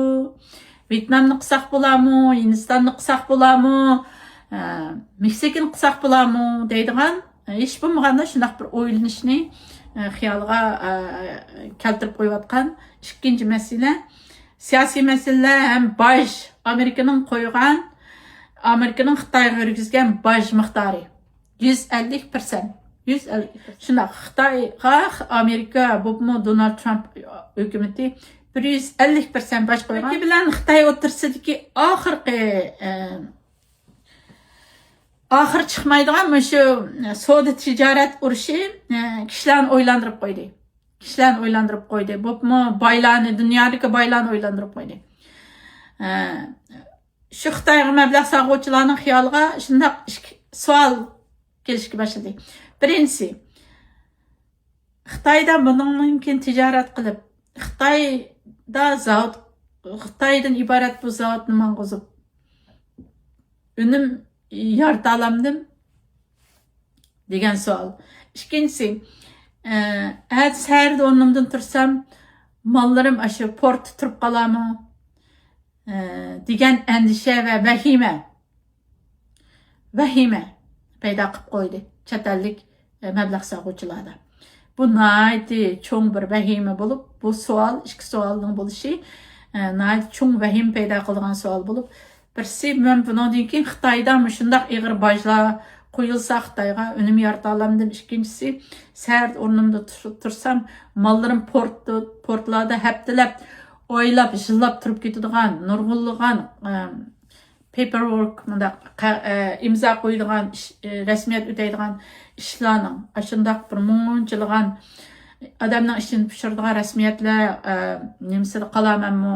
ۋيېتنامنى قىلساق بولامۇ؟ ھىندىستاننى قىلساق بولامۇ؟ ئە، مېكسىكىنى قىلساق بولامۇ؟ دەيدىغان، ئە، ھېچ بولمىغاندا شۇنداق بىر ئويلىنىشنى، ئە، خىيالغا، ئە، كەلتۈرۈپ قويۇۋاتقان ئىككىنچى مەسىلە، سىياسىي مەسىلىلەر ھەم باج، ئامېرىكىنىڭ قويغان، ئامېرىكىنىڭ خىتايغا كىرگۈزگەن باج مىقدارى يۈز ئەللىك پىرسەنت. يۈز ئەللىك پىرسەنت. شۇنداق، خىتايغا ئامېرىكا، بولۇپمۇ دونالد ترامپ ھۆكۈمىتى بىر يۈز ئەللىك پىرسەنت باج قويغان. ئامېرىكا بىلەن خىتاي ئوتتۇرىسىدىكى ئاخىرقى، ئە، ئاخىرى چىقمايدىغان مۇشۇ سودا تىجارەت ئۇرۇشى، ئە، كىشىلەرنى ئويلاندۇرۇپ قويدى. كىشىلەرنى ئويلاندۇرۇپ قويدى. بولۇپمۇ بايلارنى، دۇنيادىكى بايلارنى ئويلاندۇرۇپ قويدى. ئە، شۇ خىتايغا مەبلەغ سالغۇچىلارنىڭ خىيالىغا شۇنداق ئىككى سوئال كېلىشكە باشلىدى. بىرىنچىسى، خىتايدا بۇنىڭدىن كېيىن تىجارەت قىلىپ، خىتايدا زاۋۇت، خىتايدىن ئىبارەت بۇ زاۋۇتنى ماڭغۇزۇپ، ئۈنۈم يارىتالامدىم؟ دېگەن سوئال. ئىككىنچىسى، ئە، ئەتە سەھەردە ئورنۇمدىن تۇرسام، ماللىرىم ئاشۇ پورتتا تۇرۇپ قالارمۇ؟ ئە، دېگەن ئەندىشە ۋە ۋەھىمە، ۋەھىمە پەيدا قىلىپ قويدى چەت ئەللىك، ئە، مەبلەغ سالغۇچىلاردا. بۇ ناھايىتى چوڭ بىر ۋەھىمە بولۇپ، بۇ سوئال، ئىككى سوئالنىڭ بولۇشى، ئە، ناھايىتى چوڭ ۋەھىمە پەيدا قىلىدىغان سوئال بولۇپ، بىرسى، مەن بۇنىڭدىن كېيىن خىتايدا مۇشۇنداق ئېغىر باجلار قويۇلسا خىتايغا ئۈنۈم يارىتالامدىم؟ ئىككىنچىسى، سەھەردە ئورنۇمدا تۇر-، تۇرسام، ماللىرىم پورت-، پورتلاردا ھەپتىلەپ، ئايلاپ، يىللاپ تۇرۇپ كېتىدىغان نۇرغۇنلىغان، ئە، paperwork، مۇنداق قە-، ئە، ئىمزا قويىدىغان ئىش، ئە، رەسمىيەت ئۆتەيدىغان ئىشلارنىڭ، ئاشۇنداق بىر مۇنچىلىغان ئادەمنىڭ ئىشىنى پىشۇرىدىغان رەسمىيەتلەر، ئە، نېمىسىدە قالارمەنمۇ،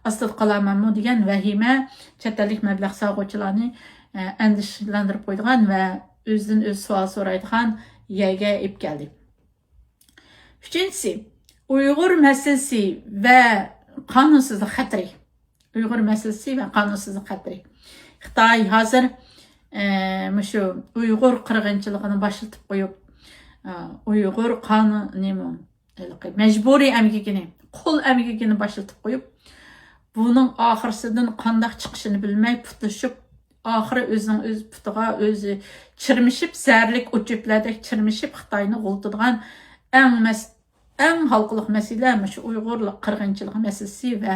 ئاستىدا قالارمەنمۇ دېگەن ۋەھىمە چەت ئەللىك مەبلەغ سالغۇچىلارنى، ئە، ئەندىشىلەندۈرۈپ قويىدىغان ۋە ئۆزىدىن ئۆزى سوئال سورايدىغان يەرگە ئېلىپ كەلدى. ئۈچىنچىسى، ئۇيغۇر مەسىلىسى ۋە قانۇنسىزلىق خەتىرى. ئۇيغۇر مەسىلىسى ۋە قانۇنسىزلىق خەتىرى. خىتاي ھازىر، ئە، مۇشۇ ئۇيغۇر قىرغىنچىلىقىنى باشلىتىپ قويۇپ، ئە، ئۇيغۇر قانۇن، نېمە، ھېلىقى مەجبۇرىي ئەمگىكىنى، قۇل ئەمگىكىنى باشلىتىپ قويۇپ، بۇنىڭ ئاخىرسىدىن قانداق چىقىشىنى بىلمەي پۇتلىشىپ، ئاخىرى ئۆزىنىڭ ئۆز پۇتىغا ئۆزى چىرمىشىپ، زەھەرلىك ئوت چۆپلەردەك چىرمىشىپ، خىتاينى غۇلىتىدىغان ئەڭ مەس-، ئەڭ ھالقىلىق مەسىلە مۇشۇ ئۇيغۇرلۇق قىرغىنچىلىق مەسىلىسى ۋە،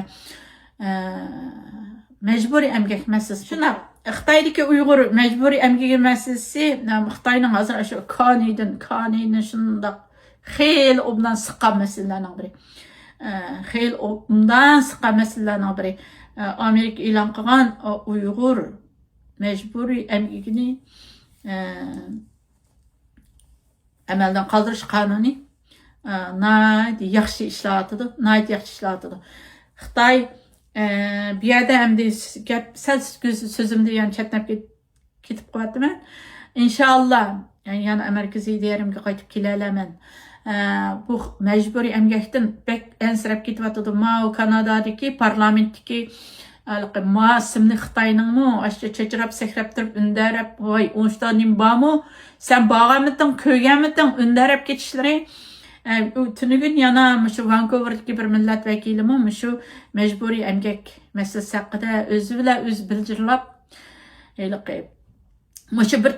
ئە، مەجبۇرىي ئەمگەك مەسىلىسى. شۇنداق، خىتايدىكى ئۇيغۇر مەجبۇرىي ئەمگىكى مەسىلىسى، ئە، خىتاينىڭ ھازىر شۇ كانىدىن، كانىنى شۇنداق خېلى ئوبدان سىققان مەسىلىلەرنىڭ بىرى. ئە، خېلى ئوبدان سىققان مەسىلىلەرنىڭ بىرى. ئە، ئامېرىكا ئېلان قىلغان، ئۇ، ئۇيغۇر مەجبۇرىي ئەمگىكىنى، ئە، ئەمەلدىن قالدۇرۇش قانۇنى، ئە، ناھايىتى ياخشى ئىشلەۋاتىدۇ، ناھايىتى ياخشى ئىشلەۋاتىدۇ. خىتاي، ئە، بۇ يەردە ئەمدى گەپ سەل سۆزۈمدىن يەنە چەتنەپ كېتىپ قېلىۋاتىمەن. ئىنشائاللا، يەنە ئامېرىكا زېرىمگە قايتىپ كېلەلەيمەن. ئە، بۇ مەجبۇرىي ئەمگەكتىن بەك ئەنسىرەپ كېتىۋاتىدۇ. ماۋۇ كانادادىكى پارلامېنتتىكى ھېلىقى ماسىمنى خىتاينىڭمۇ ئاشۇ چاچراپ، سەكرەپ تۇرۇپ، ئۈندەرەپ، ۋاي، ئۇنچىتا نېمە بارمۇ؟ سەن بارغانمىدىڭ، كۆرگەنمىدىڭ؟ ئۈندەرەپ كېتىشلىرى. ئە، ئۇ تۈنۈگۈن يەنە مۇشۇ ۋانكوۋېردىكى بىر مىللەت ۋەكىلىمۇ مۇشۇ مەجبۇرىي ئەمگەك مەسىلىسى ھەققىدە ئۆزى بىلەن ئۆزى بىلجىرلاپ، ھېلىقى مۇشۇ بىر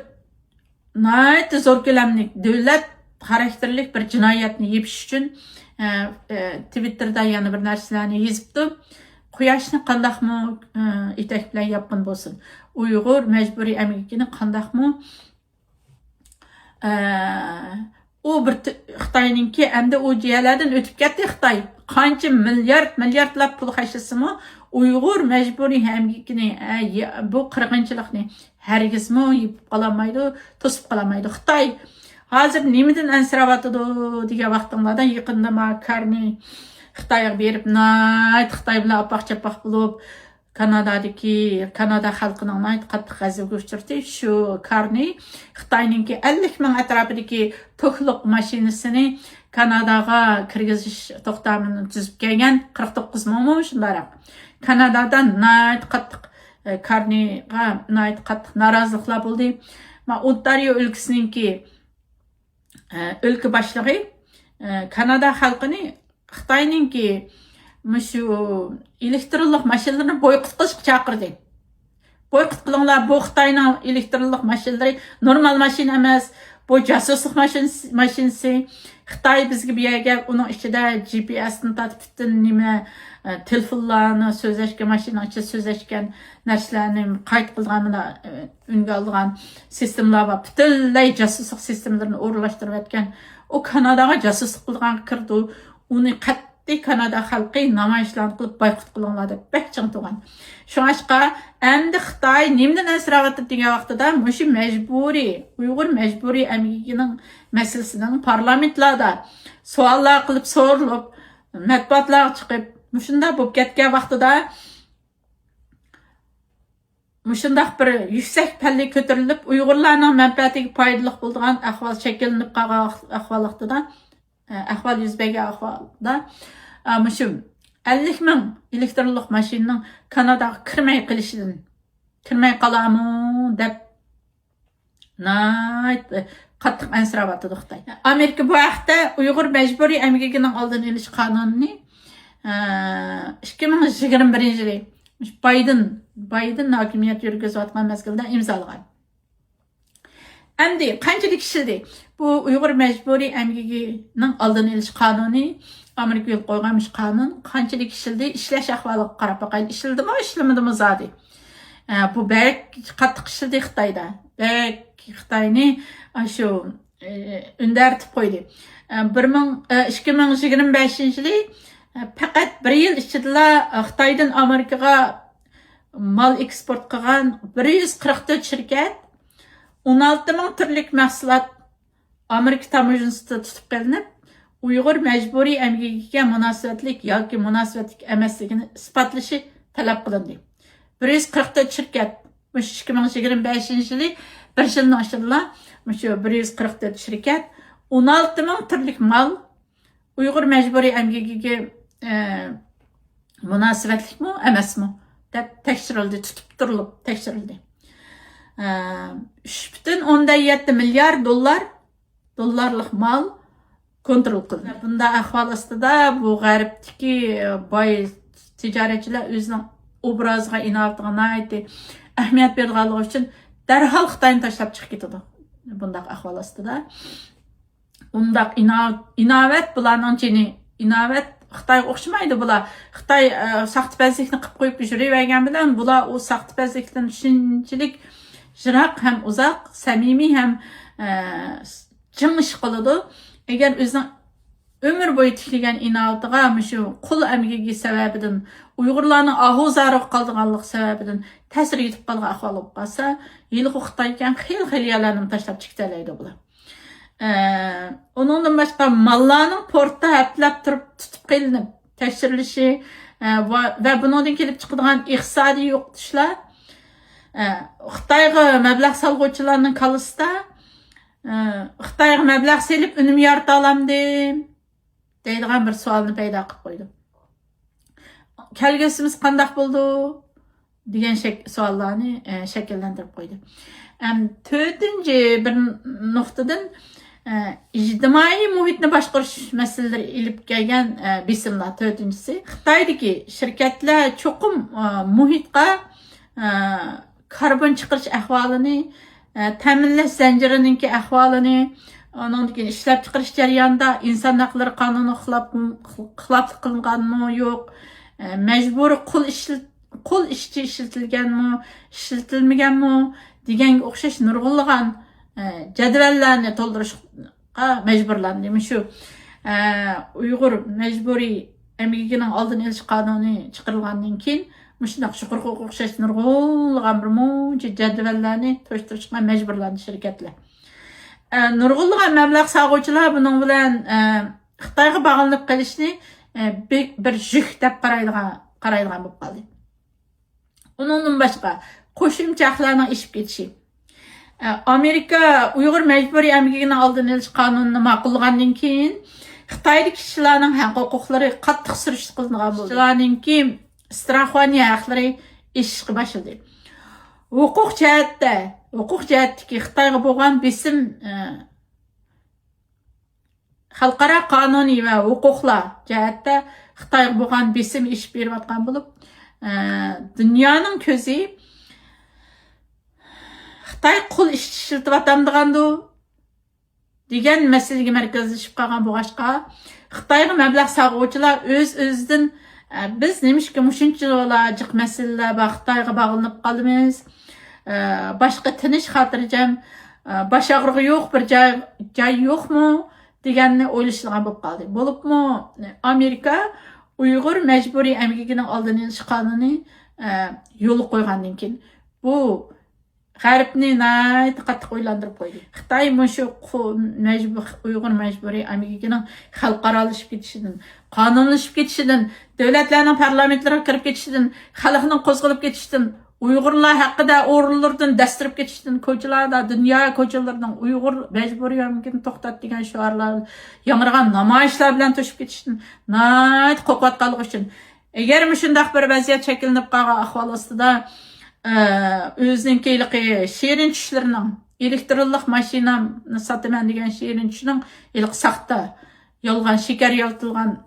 ناھايىتى زور كۆلەملىك دۆلەت خاراكتېرلىك بىر جىنايەتنى يېپىش ئۈچۈن، ئە، ئە، تىۋىتتېردا يەنە بىر نەرسىلەرنى يېزىپتۇ. قۇياشنى قانداقمۇ، ئە، ئېتەك بىلەن ياپقىن بولسۇن. ئۇيغۇر مەجبۇرىي ئەمگىكىنى قانداقمۇ، ئە، ئۇ بىر تۈ-، خىتاينىڭكى ئەمدى ئۇ جىيەلەردىن ئۆتۈپ كەتتى خىتاي. قانچە مىليارد، مىلياردلاپ پۇل خەجلىسىمۇ، ئۇيغۇر مەجبۇرىي ئەمگىكىنى، ئە، يا-، بۇ قىرغىنچىلىقنى ھەرگىزمۇ يېپىپ قالالمايدۇ، توسۇپ قالالمايدۇ. خىتاي ھازىر نېمىدىن ئەنسىرەۋاتىدۇ دېگەن ۋاقتىڭلاردا، يېقىندا ما كارنى خىتايغا بېرىپ، ناھايىتى خىتاي بىلەن ئاپاق-چاپاق بولۇپ، كانادادىكى، كانادا خەلقىنىڭ ناھايىتى قاتتىق غەزىپىگە ئۇچرىدى. شۇ كارنى خىتاينىڭكى ئەللىك مىڭ ئەتراپىدىكى توكلۇق ماشىنىسىنى كاناداغا كىرگۈزۈش توختامىنى تۈزۈپ كەلگەن، قىرىق توققۇز مىڭمۇ شۇنداقراق. كانادادا ناھايىتى قاتتىق، ئە، كارنىغا ناھايىتى قاتتىق نارازىلىقلار بولدى. ما، ئونتارىيو ئۆلكىسىنىڭكى، ئە، ئۆلكە باشلىقى، ئە، كانادا خەلقىنى خىتاينىڭكى مۇشۇ ئېلېكترونلۇق ماشىنىلىرىنى بويكوت قىلىشقا چاقىردى. بويكوت قىلىڭلار، بۇ خىتاينىڭ ئېلېكترونلۇق ماشىنىلىرى نورمال ماشىنا ئەمەس، بۇ جاسۇسلۇق ماشىنىسى، ماشىنىسى. خىتاي بىزگە بۇ يەرگە، ئۇنىڭ ئىچىدە جى پى ئېستىن تارتىپ پۈتۈن نېمە، ئە، تېلېفونلارنى سۆزلەشكەن، ماشىنىنىڭ ئىچىدە سۆزلەشكەن نەرسىلەرنى قايتا قىلىدىغان، مانا، ئە، ئۈنگە ئالىدىغان سىستېمىلار بار. پۈتۈنلەي جاسۇسلۇق سىستېمىلىرىنى ئورۇنلاشتۇرۇۋەتكەن. ئۇ كاناداغا جاسۇسلۇق قىلىدىغانغا كىرىدۇ. ئۇنى قەتئىي كانادا خەلقى نامايىشلارنى قىلىپ بايقۇت قىلىڭلار دەپ بەك چىڭ تۇرغان. شۇڭلاشقا ئەمدى خىتاي نېمىدىن ئەنسىرەۋاتىدۇ دېگەن ۋاقتىدا، مۇشۇ مەجبۇرىي، ئۇيغۇر مەجبۇرىي ئەمگىكىنىڭ مەسىلىسىنىڭ پارلامېنتلاردا سوئاللار قىلىپ سورىلىپ، مەتبۇئاتلارغا چىقىپ، مۇشۇنداق بولۇپ كەتكەن ۋاقتىدا، مۇشۇنداق بىر يۈكسەك پەللىگە كۆتۈرۈلۈپ، ئۇيغۇرلارنىڭ مەنپەئەتىگە پايدىلىق بولىدىغان ئەھۋال شەكىللىنىپ قالغان ۋاقىت-، ئەھۋال ۋاقتىدا، ئە، ئەھۋال يۈز بەرگەن ئەھۋالدا، ئە، مۇشۇ ئەللىك مىڭ ئېلېكترونلۇق ماشىنىنىڭ كاناداغا كىرمەي قېلىشىدىن، كىرمەي قالامۇ دەپ ناھايىتى قاتتىق ئەنسىرەۋاتىدۇ خىتاي. ئامېرىكا بۇ ھەقتە ئۇيغۇر مەجبۇرىي ئەمگىكىنىڭ ئالدىنى ئېلىش قانۇنىنى، ئە، ئىككى مىڭ يىگىرمە بىرىنچى يىلى بايدېن، بايدېن ھاكىمىيەت يۈرگۈزۈۋاتقان مەزگىلدە ئىمزالىغان. ئەمدى قانچىلىك ئىشلىدى؟ بۇ ئۇيغۇر مەجبۇرىي ئەمگىكىنىڭ ئالدىنى ئېلىش قانۇنى، ئامېرىكا يولغا قويغان مۇشۇ قانۇن قانچىلىك ئىشلىدى؟ ئىشلەش ئەھۋالىغا قاراپ باقايلى. ئىشلىدىمۇ، ئىشلىمىدىمۇ زادى؟ ئە، بۇ بەك قاتتىق ئىشلىدى خىتايدا. بەك خىتاينى ئاشۇ، ئە، ئۈندەرتىپ قويدى. ئە، بىر مىڭ، ئە، ئىككى مىڭ يىگىرمە بەشىنچى يىلى، ئە، پەقەت بىر يىل ئىچىدىلا، ئە، خىتايدىن ئامېرىكىغا مال ئېكسپورت قىلغان بىر يۈز قىرىق تۆت شىركەت، ئون ئالتە مىڭ تۈرلۈك مەھسۇلات ئامېرىكا تاموژنىسىدا تۇتۇپ قېلىنىپ، ئۇيغۇر مەجبۇرىي ئەمگىكىگە مۇناسىۋەتلىك ياكى مۇناسىۋەتلىك ئەمەسلىكىنى ئىسپاتلىشى تەلەپ قىلىندى. بىر يۈز قىرىق تۆت شىركەت، مۇشۇ ئىككى مىڭ يىگىرمە بەشىنچى يىلى بىر يىلنىڭ ئىچىدىلا مۇشۇ بىر يۈز قىرىق تۆت شىركەت، ئون ئالتە مىڭ تۈرلۈك مال ئۇيغۇر مەجبۇرىي ئەمگىكىگە، ئە، مۇناسىۋەتلىكمۇ، ئەمەسمۇ دەپ تەكشۈرۈلدى، تۇتۇپ تۇرۇلۇپ تەكشۈرۈلدى. ئە، ئۈچ پۈتۈن ئوندىن يەتتە مىليارد دوللار، دوللارلىق مال كونترول قىلىندى. بۇنداق ئەھۋال ئاستىدا بۇ غەربتىكى باي تىجارەتچىلەر ئۆزىنىڭ ئوبرازىغا، ئىناۋىتىغا ناھايىتى ئەھمىيەت بېرىدىغانلىقى ئۈچۈن دەرھال خىتاينى تاشلاپ چىقىپ كېتىدۇ. بۇنداق ئەھۋال ئاستىدا ئۇنداق ئىنا-، ئىناۋەت بۇلارنىڭ جېنى. ئىناۋەت خىتايغا ئوخشىمايدۇ بۇلار. خىتاي، ئە، ساختىپەزلىكنى قىلىپ قويۇپ يۈرۈۋەرگەن بىلەن بۇلار ئۇ ساختىپەزلىكتىن شۇنچىلىك يىراق ھەم ئۇزاق، سەمىمىي ھەم، ئە، چىڭ ئىش قىلىدۇ. ئەگەر ئۆزىنىڭ ئۆمۈر بويى تىكلىگەن ئىناۋىتىغا مۇشۇ قۇل ئەمگىكى سەۋەبىدىن ئۇيغۇرلارنىڭ ئاھۇ زارىغا قالىدىغانلىقى سەۋەبىدىن تەسىر يېتىپ قالغان ئەھۋال بولۇپ قالسا، ھېلىقى خىتايكەن خېلى خېلى يەرلەرنى تاشلاپ چىقىۋېتەلەيدۇ بۇلار. ئە، ئۇنىڭدىن باشقا ماللارنىڭ پورتتا ھەپتىلەپ تۇرۇپ تۇتۇپ قېلىنىپ تەكشۈرۈلۈشى، ئە، ۋە، ۋە بۇنىڭدىن كېلىپ چىقىدىغان ئىقتىسادىي يوقىتىشلار، ئە، خىتايغا مەبلەغ سالغۇچىلارنىڭ كاللىسىدا، ئە، خىتايغا مەبلەغ سېلىپ ئۈنۈم يارىتالامدىم دەيدىغان بىر سوئالنى پەيدا قىلىپ قويدى. كەلگۈسىمىز قانداق بولىدۇ؟ دېگەن شەك-، سوئاللارنى، ئە، شەكىللەندۈرۈپ قويدى. ئەم، تۆتىنچى بىر نۇقتىدىن، ئە، ئىجتىمائىي مۇھىتنى باشقۇرۇش مەسىلىلىرى ئېلىپ كەلگەن، ئە، بېسىملار. تۆتىنچىسى، خىتايدىكى شىركەتلەر چوقۇم، ئە، مۇھىتقا، ئە، كاربون چىقىرىش ئەھۋالىنى، ئە، تەمىنلەش زەنجىرىنىڭكى ئەھۋالىنى، ئۇنىڭدىن كېيىن ئىشلەپچىقىرىش جەريانىدا ئىنسان ھەقلىرى قانۇنىغا خىلاپ، خىلاپلىق قىلىنغانمۇ يوق، ئە، مەجبۇرىي قۇل ئىشلىتىلگەن قۇل ئىشچى ئىشلىتىلگەنمۇ، ئىشلىتىلمىگەنمۇ دېگەنگە ئوخشاش نۇرغۇنلىغان، ئە، جەدۋەللەرنى تولدۇرۇشقا مەجبۇرلاندى. مۇشۇ، ئە، ئۇيغۇر مەجبۇرىي ئەمگىكىنىڭ ئالدىنى ئېلىش قانۇنى چىقىرىلغاندىن كېيىن، مۇشۇنداق يۇقىرىقىغا ئوخشاش نۇرغۇنلىغان بىر مۇنچە جەدۋەللەرنى توشتۇرۇشقا مەجبۇرلاندى شىركەتلەر. ئە، نۇرغۇنلىغان مەبلەغ سالغۇچىلار بۇنىڭ بىلەن، ئە، خىتايغا باغلىنىپ قېلىشنى، ئە، بىر، بىر يۈك دەپ قارايدىغان، قارايدىغان بولۇپ قالدى. ئۇنىڭدىن باشقا، قوشۇمچە ھەقلەرنىڭ ئېشىپ كېتىشى. ئە، ئامېرىكا ئۇيغۇر مەجبۇرىي ئەمگىكىنىڭ ئالدىنى ئېلىش قانۇنىنى ماقۇللىغاندىن كېيىن، خىتايدىكى كىشىلەرنىڭ ھەق ھوقۇقلىرى قاتتىق سۈرۈشتە قىلىنغان بولدى. كىشىلەرنىڭكى ستراخوۋانىيە ھەقلىرى ئېشىشقا باشلىدى. ھوقۇق جەھەتتە، ھوقۇق جەھەتتىكى خىتايغا بولغان بېسىم، ئە، خەلقئارا قانۇنىي ۋە ھوقۇقلار جەھەتتە خىتايغا بولغان بېسىم ئېشىپ بېرىۋاتقان بولۇپ، ئە، دۇنيانىڭ كۆزى خىتاي قۇل ئىشچى ئىشلىتىۋاتامدىغاندۇ دېگەن مەسىلىگە مەركەزلىشىپ قالغان بولغاچقا، خىتايغا مەبلەغ سالغۇچىلار ئۆز-ئۆزىدىن، ئە، بىز نېمىشقا مۇشۇنچىلا جىق مەسىلىلەر بار، خىتايغا باغلىنىپ قالىمىز، ئە، باشقا تىنچ، خاتىرجەم، ئە، باش ئاغرىقى يوق بىر جاي، جاي يوقمۇ دېگەننى ئويلىشىدىغان بولۇپ قالدى. بولۇپمۇ ئامېرىكا ئۇيغۇر مەجبۇرىي ئەمگىكىنىڭ ئالدىنى ئېلىش قانۇنى، ئە، يولغا قويغاندىن كېيىن، بۇ غەربنى ناھايىتى قاتتىق ئويلاندۇرۇپ قويدى. خىتاي مۇشۇ قۇ-، مەجبۇ-، ئۇيغۇر مەجبۇرىي ئەمگىكىنىڭ خەلقئارالىشىپ كېتىشىدىن، قانۇنلىشىپ كېتىشىدىن، دۆلەتلەرنىڭ پارلامېنتلىرىغا كىرىپ كېتىشىدىن، خەلقنىڭ قوزغىلىپ كېتىشىدىن، ئۇيغۇرلار ھەققىدە ئورۇنلىرىدىن دەستۈرۈپ كېتىشتىن، كوچىلاردا، دۇنيا كوچىلىرىنىڭ ئۇيغۇر مەجبۇرىي ئەمگىكىنى توختات دېگەن شوئارلار ياڭرىغان نامايىشلار بىلەن توشۇپ كېتىشتىن ناھايىتى قورقۇۋاتقانلىقى ئۈچۈن، ئەگەر مۇشۇنداق بىر ۋەزىيەت شەكىللىنىپ قالغان ئەھۋال ئاستىدا، ئە، ئۆزىنىڭكى ھېلىقى شېرىن چۈشلىرىنىڭ، ئېلېكترونلۇق ماشىنامنى ساتىمەن دېگەن شېرىن چۈشىنىڭ ھېلىقى ساختا، يالغان شېكەر يالىتىلغان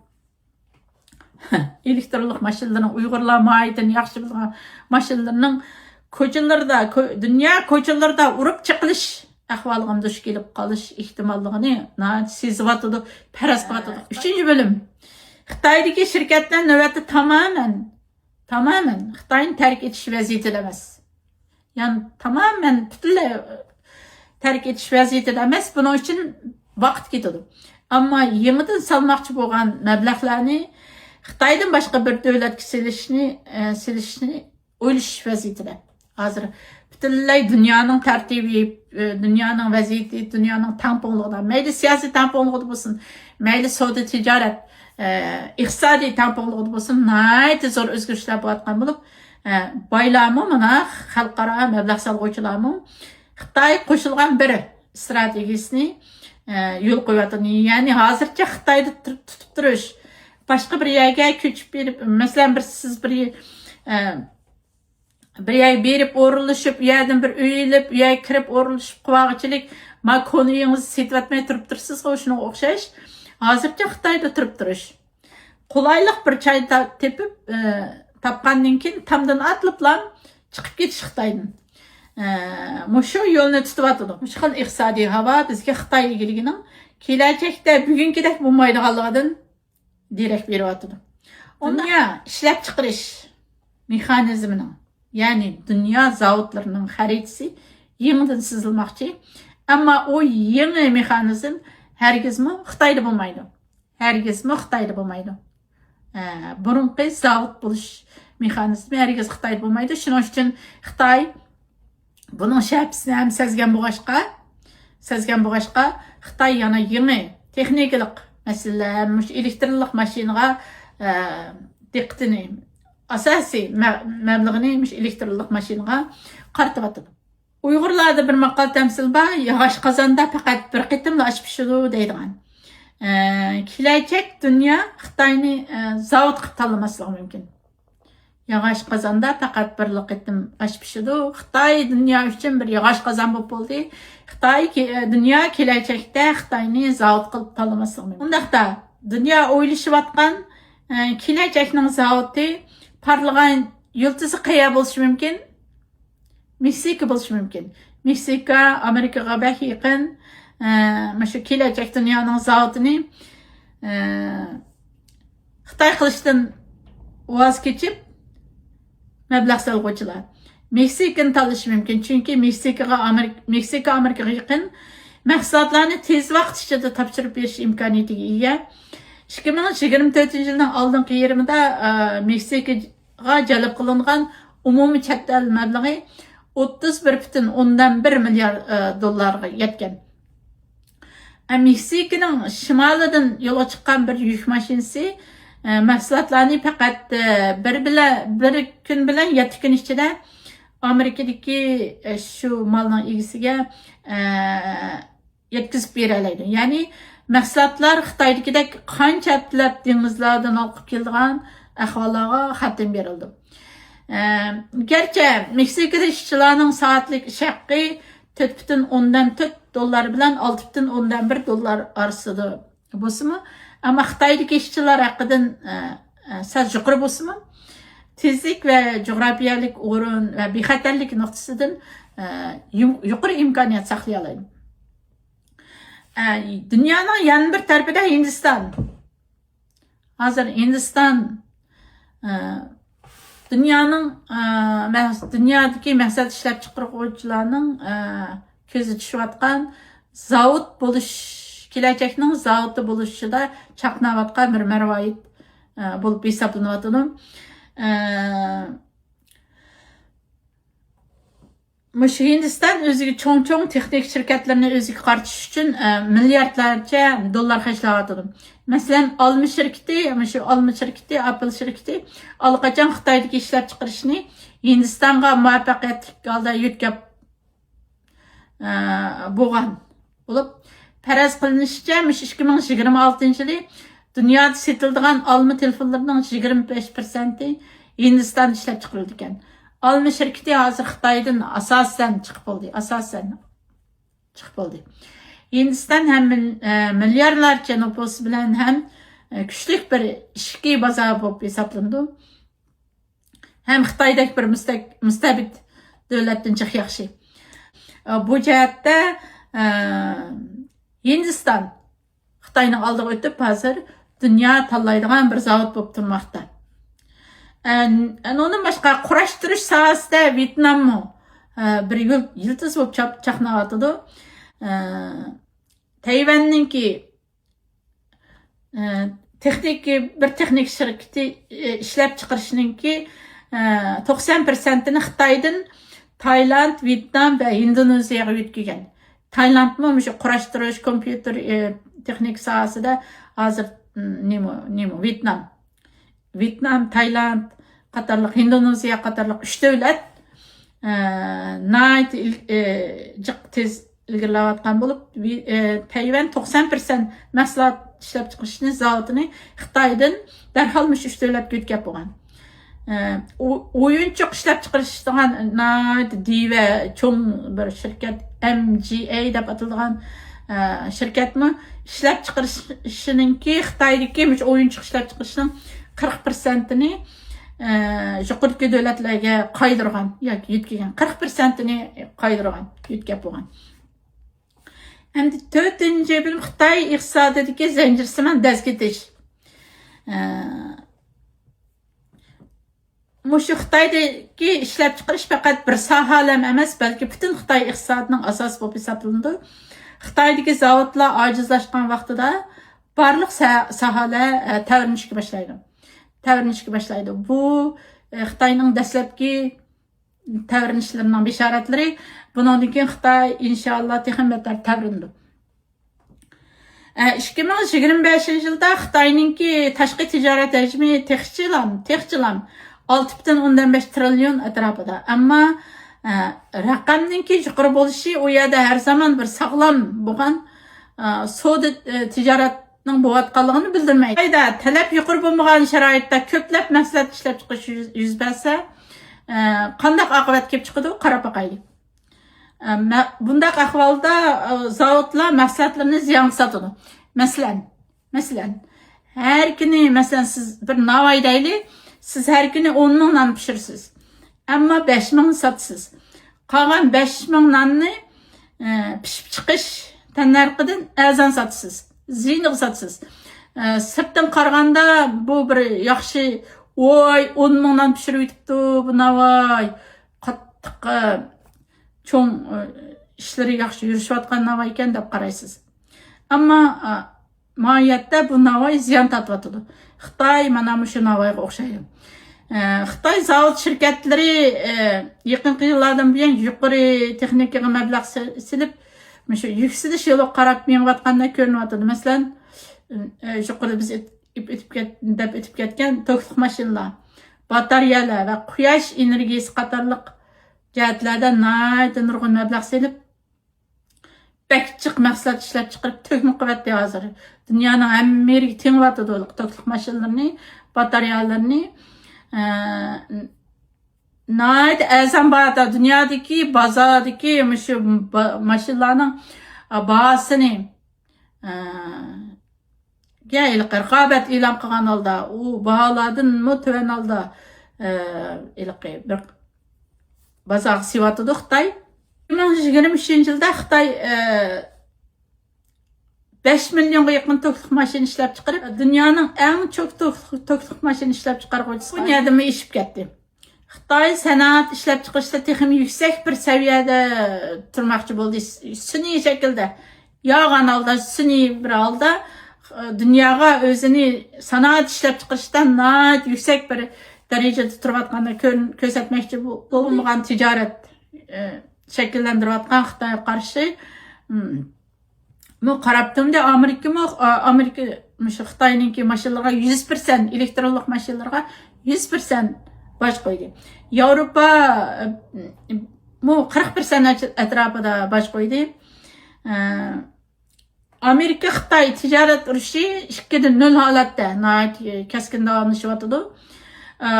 ئېلېكترونلۇق ماشىنىلىرىنىڭ، ئۇيغۇرلار ماھىيىتىنى ياخشى بىلىدىغان ماشىنىلىرىنىڭ كوچىلىرىدا، كو-، دۇنيا كوچىلىرىدا ئۇرۇپ چېقىلىش ئەھۋالىغىمۇ دۇچ كېلىپ قالىش ئېھتىماللىقىنى ناھايىتى سېزىۋاتىدۇ، پەرەز قىلىۋاتىدۇ. ئۈچىنچى بۆلۈم. خىتايدىكى شىركەتلەر نۆۋەتتە تامامەن، تامامەن خىتاينى تەرك ئېتىش ۋەزىيىتىدە ئەمەس. يەنى تامامەن پۈتۈنلەي تەرك ئېتىش ۋەزىيىتىدە ئەمەس، بۇنىڭ ئۈچۈن ۋاقىت كېتىدۇ. ئەمما يېڭىدىن سالماقچى بولغان مەبلەغلەرنى خىتايدىن باشقا بىر دۆلەتكە سېلىشنى، ئە، سېلىشنى ئويلىشىش ۋەزىيىتىدە. ھازىر پۈتۈنلەي دۇنيانىڭ تەرتىپى، ئە، دۇنيانىڭ ۋەزىيىتى، دۇنيانىڭ تەڭپۇڭلۇقىدا، مەيلى سىياسىي تەڭپۇڭلۇقىدا بولسۇن، مەيلى سودا تىجارەت، ئە، ئىقتىسادىي تەڭپۇڭلۇقىدا بولسۇن، ناھايىتى زور ئۆزگىرىشلەر بولۇۋاتقان بولۇپ، ئە، بايلارمۇ، مانا، خەلقئارا مەبلەغ سالغۇچىلارمۇ خىتاي قوشۇلغان بىر ئىستراتېگىيىسىنى، ئە، يولغا قويۇۋاتىدۇ. يەنى ھازىرچە خىتايدا تۇر-، تۇتۇپ تۇرۇش، باشقا بىر يەرگە كۆچۈپ بېرىپ، مەسىلەن، بىر سىز بىر، ئە، بىر يەرگە بېرىپ ئورۇنلىشىپ، ئۇ يەردىن بىر ئۆي ئېلىپ، ئۇ يەرگە كىرىپ ئورۇنلىشىپ قىلىۋالغۇچىلىك، ما كونا ئۆيىڭىزنى سېتىۋەتمەي تۇرۇپ تۇرىسىزغۇ، شۇنىڭغا ئوخشاش. ھازىرچە خىتايدا تۇرۇپ تۇرۇش. قولايلىق بىر جاي تا-، تېپىپ، ئە، تاپقاندىن كېيىن تامدىن ئاتلىپلا چىقىپ كېتىش خىتايدىن. ئە، مۇشۇ يولنى تۇتۇۋاتىدۇ. مۇشۇ خىل ئىقتىسادىي ھاۋا بىزگە خىتاي ئىگىلىكىنىڭ كېلەچەكتە بۈگۈنكىدەك بولمايدىغانلىقىدىن دېرەك بېرىۋاتىدۇ. دۇنيا ئىشلەپچىقىرىش مېخانىزمىنىڭ، يەنى دۇنيا زاۋۇتلىرىنىڭ خەرىتىسى يېڭىدىن سىزىلماقچى. ئەمما ئۇ يېڭى مېخانىزم ھەرگىزمۇ خىتايدا بولمايدۇ. ھەرگىزمۇ خىتايدا بولمايدۇ. ئە، بۇرۇنقى زاۋۇت بولۇش مېخانىزمى ھەرگىز خىتايدا بولمايدۇ. شۇنىڭ ئۈچۈن خىتاي بۇنىڭ شەپىسىنى ھەم سەزگەن بولغاچقا، سەزگەن بولغاچقا، خىتاي يەنە يېڭى تېخنىكىلىق مەسىلىلەر، مۇشۇ ئېلېكتىرلىق ماشىنىغا، ئە، دىققىتىنى، ئاساسىي مە-، مەبلىغىنى مۇشۇ ئېلېكتىرلىق ماشىنىغا قارىتىۋاتىدۇ. ئۇيغۇرلاردا بىر ماقال تەمسىل بار، «ياغاچ قازاندا پەقەت بىر قېتىملا ئاش پىشىدۇ» دەيدىغان. ئە، كېلەچەك دۇنيا خىتاينى، ئە، زاۋۇت قىلىپ تاللىماسلىقى مۇمكىن. ياغاچ قازاندا پەقەت بىرلا قېتىم ئاش پىشىدۇ. خىتاي دۇنيا ئۈچۈن بىر ياغاچ قازان بولۇپ بولدى. خىتاي كې-، دۇنيا كېلەچەكتە خىتاينى زاۋۇت قىلىپ تاللىماسلىقى مۇمكىن. ئۇنداقتا دۇنيا ئويلىشىۋاتقان، ئە، كېلەچەكنىڭ زاۋۇتى، پارلىغان يۇلتۇزى قەيەر بولۇشى مۇمكىن؟ مېكسىكا بولۇشى مۇمكىن. مېكسىكا ئامېرىكىغا بەك يېقىن. ئە، مۇشۇ كېلەچەك دۇنيانىڭ زاۋۇتىنى، ئە، خىتاي قىلىشتىن ۋاز كېچىپ، مەبلەغ سالغۇچىلار مېكسىكىنى تاللىشى مۇمكىن. چۈنكى مېكسىكىغا ئامېرىك-، مېكسىكا ئامېرىكىغا يېقىن، مەھسۇلاتلارنى تېز ۋاقىت ئىچىدە تاپشۇرۇپ بېرىش ئىمكانىيىتىگە ئىگە. ئىككى مىڭ يىگىرمە تۆتىنچى يىلنىڭ ئالدىنقى يېرىمىدا، ئە، مېكسىكىغا جەلپ قىلىنغان ئومۇمىي چەت ئەل مەبلىغى ئوتتۇز بىر پۈتۈن ئوندىن بىر مىليارد، ئە، دوللارغا يەتكەن. ئە، مېكسىكىنىڭ شىمالىدىن يولغا چىققان بىر يۈك ماشىنىسى، ئە، مەھسۇلاتلارنى پەقەت، ئە، بىر بىلە-، بىر كۈن بىلەن يەتتە كۈن ئىچىدە ئامېرىكىدىكى، ئە، شۇ مالنىڭ ئىگىسىگە، ئە، يەتكۈزۈپ بېرەلەيدۇ. يەنى مەھسۇلاتلار خىتايدىكىدەك قانچە ھەپتىلەپ دېڭىزلاردىن ھالقىپ كېلىدىغان ئەھۋاللارغا خەتەم بېرىلىدۇ. ئە، گەرچە مېكسىكىدا ئىشچىلارنىڭ سائەتلىك ئىش ھەققى تۆت پۈتۈن ئوندىن تۆت دوللار بىلەن ئالتە پۈتۈن ئوندىن بىر دوللار ئارىسىدا بولسىمۇ، ئەمما خىتايدىكى ئىشچىلار ھەققىدىن، ئە، ئە، سەل يۇقىرى بولسىمۇ، تېزلىك ۋە جۇغراپىيەلىك ئورۇن ۋە بىخەتەرلىك نۇقتىسىدىن، ئە، يۇ-، يۇقىرى ئىمكانىيەت ساقلىيالايدۇ. ئە، دۇنيانىڭ يەنە بىر تەرىپىدە ھىندىستان. ھازىر ھىندىستان، ئە، دۇنيانىڭ، ئە، مەس-، دۇنيادىكى مەھسۇلات ئىشلەپچىقارغۇچىلارنىڭ، ئە، كۆزى چۈشۈۋاتقان زاۋۇت بولۇش، كېلەچەكنىڭ زاۋۇتى بولۇشىدا چاقناۋاتقان بىر مەرۋايىت، ئە، بولۇپ ھېسابلىنىۋاتىدۇ. ئە، مۇشۇ ھىندىستان ئۆزىگە چوڭ-چوڭ تېخنىك شىركەتلىرىنى ئۆزىگە قارىتىش ئۈچۈن، ئە، مىلياردلارچە دوللار خەجلەۋاتىدۇ. مەسىلەن، ئالما شىركىتى، مۇشۇ ئالما شىركىتى، ئاپېل شىركىتى ئاللىقاچان خىتايدىكى ئىشلەپچىقىرىشنى ھىندىستانغا مۇۋەپپەقىيەتلىك ھالدا يۆتكەپ، ئە، بولغان بولۇپ، پەرەز قىلىنىشىچە، مۇشۇ ئىككى مىڭ يىگىرمە ئالتىنچى يىلى دۇنيادا سېتىلىدىغان ئالما تېلېفونلىرىنىڭ يىگىرمە بەش پىرسەنتى ھىندىستاندا ئىشلەپچىقىرىلىدىكەن. ئالما شىركىتى ھازىر خىتايدىن ئاساسەن چىقىپ بولدى، ئاساسەن چىقىپ بولدى. ھىندىستان ھەم مىل-، ئە، مىلياردلارچە نوپۇسى بىلەن ھەم، ئە، كۈچلۈك بىر ئىچكى بازار بولۇپ ھېسابلىنىدۇ. ھەم خىتايدەك بىر مۇستەك-، مۇستەبىت دۆلەتتىن جىق ياخشى. ئە، بۇ جەھەتتە، ئە، ھىندىستان خىتاينىڭ ئالدىغا ئۆتۈپ، ھازىر دۇنيا تاللايدىغان بىر زاۋۇت بولۇپ تۇرماقتا. ئە، ئۇنىڭدىن باشقا، قۇراشتۇرۇش ساھەسىدە ۋيېتناممۇ، ئە، بىر يۇل-، يىلتىز بولۇپ چاپ-، چاقناۋاتىدۇ. ئە، تەيۋەننىڭكى، ئە، تېخنىكى، بىر تېخنىك شىركىتى، ئە، ئىشلەپچىقىرىشنىڭكى، ئە، توقسان پىرسەنتىنى خىتايدىن تايلاند، ۋيېتنام ۋە ھىندونېزىيەگە يۆتكىگەن. تايلاندمۇ مۇشۇ قۇراشتۇرۇش، كومپيۇتېر، ئە، تېخنىكا ساھەسىدە ھازىر، م، نېمە، نېمە، ۋيېتنام. ۋيېتنام، تايلاند قاتارلىق، ھىندونېزىيە قاتارلىق ئۈچ دۆلەت، ئە، ناھايىتى ئىل-، ئە، جىق تېز ئىلگىرىلەۋاتقان بولۇپ، تەيۋەن توقسان پىرسەنت مەھسۇلات ئىشلەپچىقىرىشنى، زاۋۇتىنى خىتايدىن دەرھال مۇشۇ ئۈچ دۆلەتكە يۆتكەپ بولغان. ئويۇنچۇق ئىشلەپچىقىرىشىدىغان ناھايىتى دىۋە چوڭ بىر شىركەت، ئەم جى ئەي دەپ ئاتىلىدىغان شىركەتمۇ ئىشلەپچىقىرىشىنىڭكى خىتايدىكى مۇشۇ ئويۇنچۇق ئىشلەپچىقىرىشنىڭ قىرىق پىرسەنتىنى يۇقىرىدىكى دۆلەتلەرگە قايدۇرغان ياكى يۆتكىگەن، قىرىق پىرسەنتىنى قايدۇرغان، يۆتكەپ بولغان. ئەمدى تۆتىنچى بۆلۈم، خىتاي ئىقتىسادىدىكى زەنجىرسىمان دەز كېتىش. مۇشۇ خىتايدىكى ئىشلەپچىقىرىش پەقەت بىر ساھەلەم ئەمەس، بەلكى پۈتۈن خىتاي ئىقتىسادىنىڭ ئاساسى بولۇپ ھېسابلىنىدۇ. خىتايدىكى زاۋۇتلار ئاجىزلاشقان ۋاقتىدا بارلىق ساھەلەر تەۋرىنىشكە باشلايدۇ. تەۋرىنىشكە باشلايدۇ. بۇ خىتاينىڭ دەسلەپكى تەۋرىنىشلىرىنىڭ بېشارەتلىرى. بۇنىڭدىن كېيىن خىتاي ئىنشائاللا تېخىمۇ بەتتەر تەۋرىنىدۇ. ئىككى مىڭ يىگىرمە بەشىنچى يىلدا خىتاينىڭكى تاشقى تىجارەت ھەجمى تېخىچىلام، تېخىچىلام ئالتە پۈتۈن ئوندىن بەش تىرىليون ئەتراپىدا. ئەمما رەقەمنىڭكى يۇقىرى بولۇشى ئۇ يەردە ھەر زامان بىر ساغلام بولغان سودا تىجارەتنىڭ بولۇۋاتقانلىقىنى بىلدۈرمەيدۇ. خىتايدا تەلەپ يۇقىرى بولمىغان شارائىتتا كۆپلەپ مەھسۇلات ئىشلەپچىقىرىش يۈز بەرسە، قانداق ئاقىۋەت كېلىپ چىقىدۇ، قاراپ باقايلى. بۇنداق ئەھۋالدا زاۋۇتلار مەھسۇلاتلىرىنى زىيانغا ساتىدۇ. مەسىلەن، مەسىلەن، ھەر كۈنى، مەسىلەن، سىز بىر ناۋاي دەيلى، سىز ھەر كۈنى ئون مىڭ نان پىشۇرىسىز. ئەمما بەش مىڭنى ساتىسىز. قالغان بەش مىڭ ناننى پىشىپ چىقىش تەننەرخىدىن ئەرزان ساتىسىز. زىيىنىغا ساتىسىز. سىرتتىن قارىغاندا بۇ بىر ياخشى، ۋاي، ئون مىڭ نان پىشۇرۇۋېتىپتۇ بۇ ناۋاي. قاتتىق چوڭ ئىشلىرى ياخشى يۈرۈشۈۋاتقان ناۋاي ئىكەن دەپ قارايسىز. ئەمما ماھىيەتتە بۇ ناۋاي زىيان تارتىۋاتىدۇ. خىتاي مانا مۇشۇ ناۋايغا ئوخشايدۇ. خىتاي زاۋۇت شىركەتلىرى يېقىنقى يىللاردىن بۇيان يۇقىرى تېخنىكىغا مەبلەغ سېلىپ، مۇشۇ يۈكسىلىش يولىغا قاراپ مېڭىۋاتقاندەك كۆرۈنۈۋاتىدۇ. مەسىلەن، يۇقىرىدا بىز ئۆتۈپ كەت-، دەپ ئۆتۈپ كەتكەن توكلۇق ماشىنىلار، باتارېيەلەر ۋە قۇياش ئېنېرگىيىسى قاتارلىق جەھەتلەردە ناھايىتى نۇرغۇن مەبلەغ سېلىپ، بەك جىق مەھسۇلات ئىشلەپ چىقىرىپ، تۆكمە قىلىۋەتتى ھازىر. دۇنيانىڭ ھەممە يېرىگە تېڭىۋاتىدۇ توكلۇق ماشىنىلىرىنى، باتارېيەلىرىنى. ئە، ناھايىتى ئەرزان باھادا دۇنيادىكى بازاردىكى مۇشۇ با-، ماشىنىلارنىڭ، ئە، باھاسىنى، ئە، گە ھېلىقى رىقابەت ئېلان قىلغان ھالدا، ئۇ باھالاردىنمۇ تۆۋەن ھالدا، ئە، ھېلىقى بىر بازارغا سېلىۋاتىدۇ خىتاي. ئىككى مىڭ يىگىرمە ئۈچىنچى يىلدا خىتاي، ئە، بەش مىليونغا يېقىن توكلۇق ماشىنا ئىشلەپ چىقىرىپ، دۇنيانىڭ ئەڭ چوڭ توكلۇق، توكلۇق ماشىنا ئىشلەپ چىقارغۇچىسى بولغان يەردىنمۇ ئېشىپ كەتتى. خىتاي سانائەت ئىشلەپ چىقىرىشتا تېخىمۇ يۈكسەك بىر سەۋىيەدە تۇرماقچى بولدى. سۈنئىي شەكىلدە، يالغان ھالدا، سۈنئىي بىر ھالدا، ئە، دۇنياغا ئۆزىنى سانائەت ئىشلەپ چىقىرىشتا ناھايىتى يۈكسەك بىر دەرىجىدە تۇرۇۋاتقاندا كۆر-، كۆرسەتمەكچى بو-، بولمىغان تىجارەت، ئە، شەكىللەندۈرۈۋاتقان خىتايغا قارشى، م، مۇ قاراپ تۇردى. ئامېرىكىمۇ، ئا، ئامېرىكا مۇشۇ خىتاينىڭكى ماشىنىلىرىغا يۈز پىرسەنت، ئېلېكترونلۇق ماشىنىلىرىغا يۈز پىرسەنت باج قويدى. ياۋروپا، ئە، مۇ قىرىق پىرسەنت ئەتراپىدا باج قويدى. ئە، ئامېرىكا خىتاي تىجارەت ئۇرۇشى ئىككىدە نۆل ھالەتتە ناھايىتى كەسكىن داۋاملىشىۋاتىدۇ. ئە،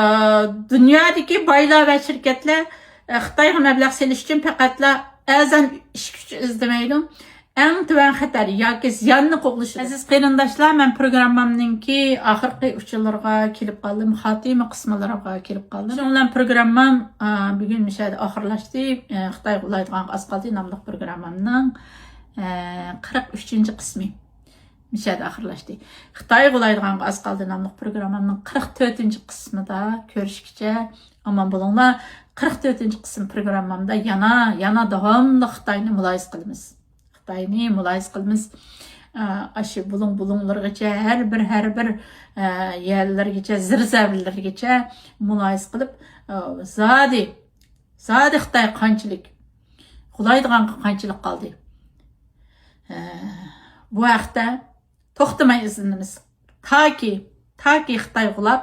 دۇنيادىكى بايلار ۋە شىركەتلەر، ئە، خىتايغا مەبلەغ سېلىش ئۈچۈن پەقەتلا ئەرزان ئىش كۈچى ئىزدىمەيدۇ. ئەڭ تۆۋەن خەتەر ياكى زىياننى قوغلىشىدۇ. ئەزىز قېرىنداشلار، مەن پروگراممامنىڭكى ئاخىرقى ئۇچۇرلىرىغا كېلىپ قالدىم، خاتىمە قىسمىلىرىغا كېلىپ قالدىم. شۇنىڭ بىلەن پروگراممام، ئا، بۈگۈن مۇشۇ يەردە ئاخىرلاشتى. ئە، خىتايغا ئۇلايدىغانغا ئاز قالدى ناملىق پروگراممامنىڭ، ئە، قىرىق ئۈچىنچى قىسمى مۇشۇ يەردە ئاخىرلاشتى. خىتايغا ئۇلايدىغانغا ئاز قالدى ناملىق پروگراممامنىڭ قىرىق تۆتىنچى قىسمىدا كۆرۈشكىچە ئامان بولۇڭلار. قىرىق تۆتىنچى قىسىم پروگراممامدا يەنە، يەنە داۋاملىق خىتاينى مۇلاھىزە قىلىمىز. خىتاينى مۇلاھىزە قىلىمىز. ئاشۇ بۇلۇڭ-بۇلۇڭلىرىغىچە، ھەر بىر، ھەر بىر، ئە، يەرلىرىگىچە، زىرزەۋىلىرىگىچە مۇلاھىزە قىلىپ، ئە، زادى، زادى خىتاي قانچىلىك غۇلايدىغانغا قانچىلىك قالدى؟ ئە، بۇ ھەقتە توختىماي ئىزدىنىمىز. تاكى، تاكى خىتاي غۇلاپ،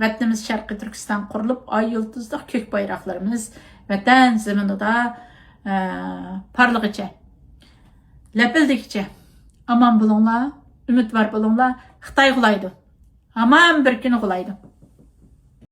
ۋەتىنىمىز شەرقىي تۈركىستان قۇرۇلۇپ، ئاي يۇلتۇزلۇق كۆك بايراقلىرىمىز ۋەتەن زېمىنىدا، ئە، پارلىغىچە. لەپىلدىگۈچە ئامان بولۇڭلار، ئۈمىدۋار بولۇڭلار. خىتاي غۇلايدۇ. ھامان بىر كۈنى غۇلايدۇ.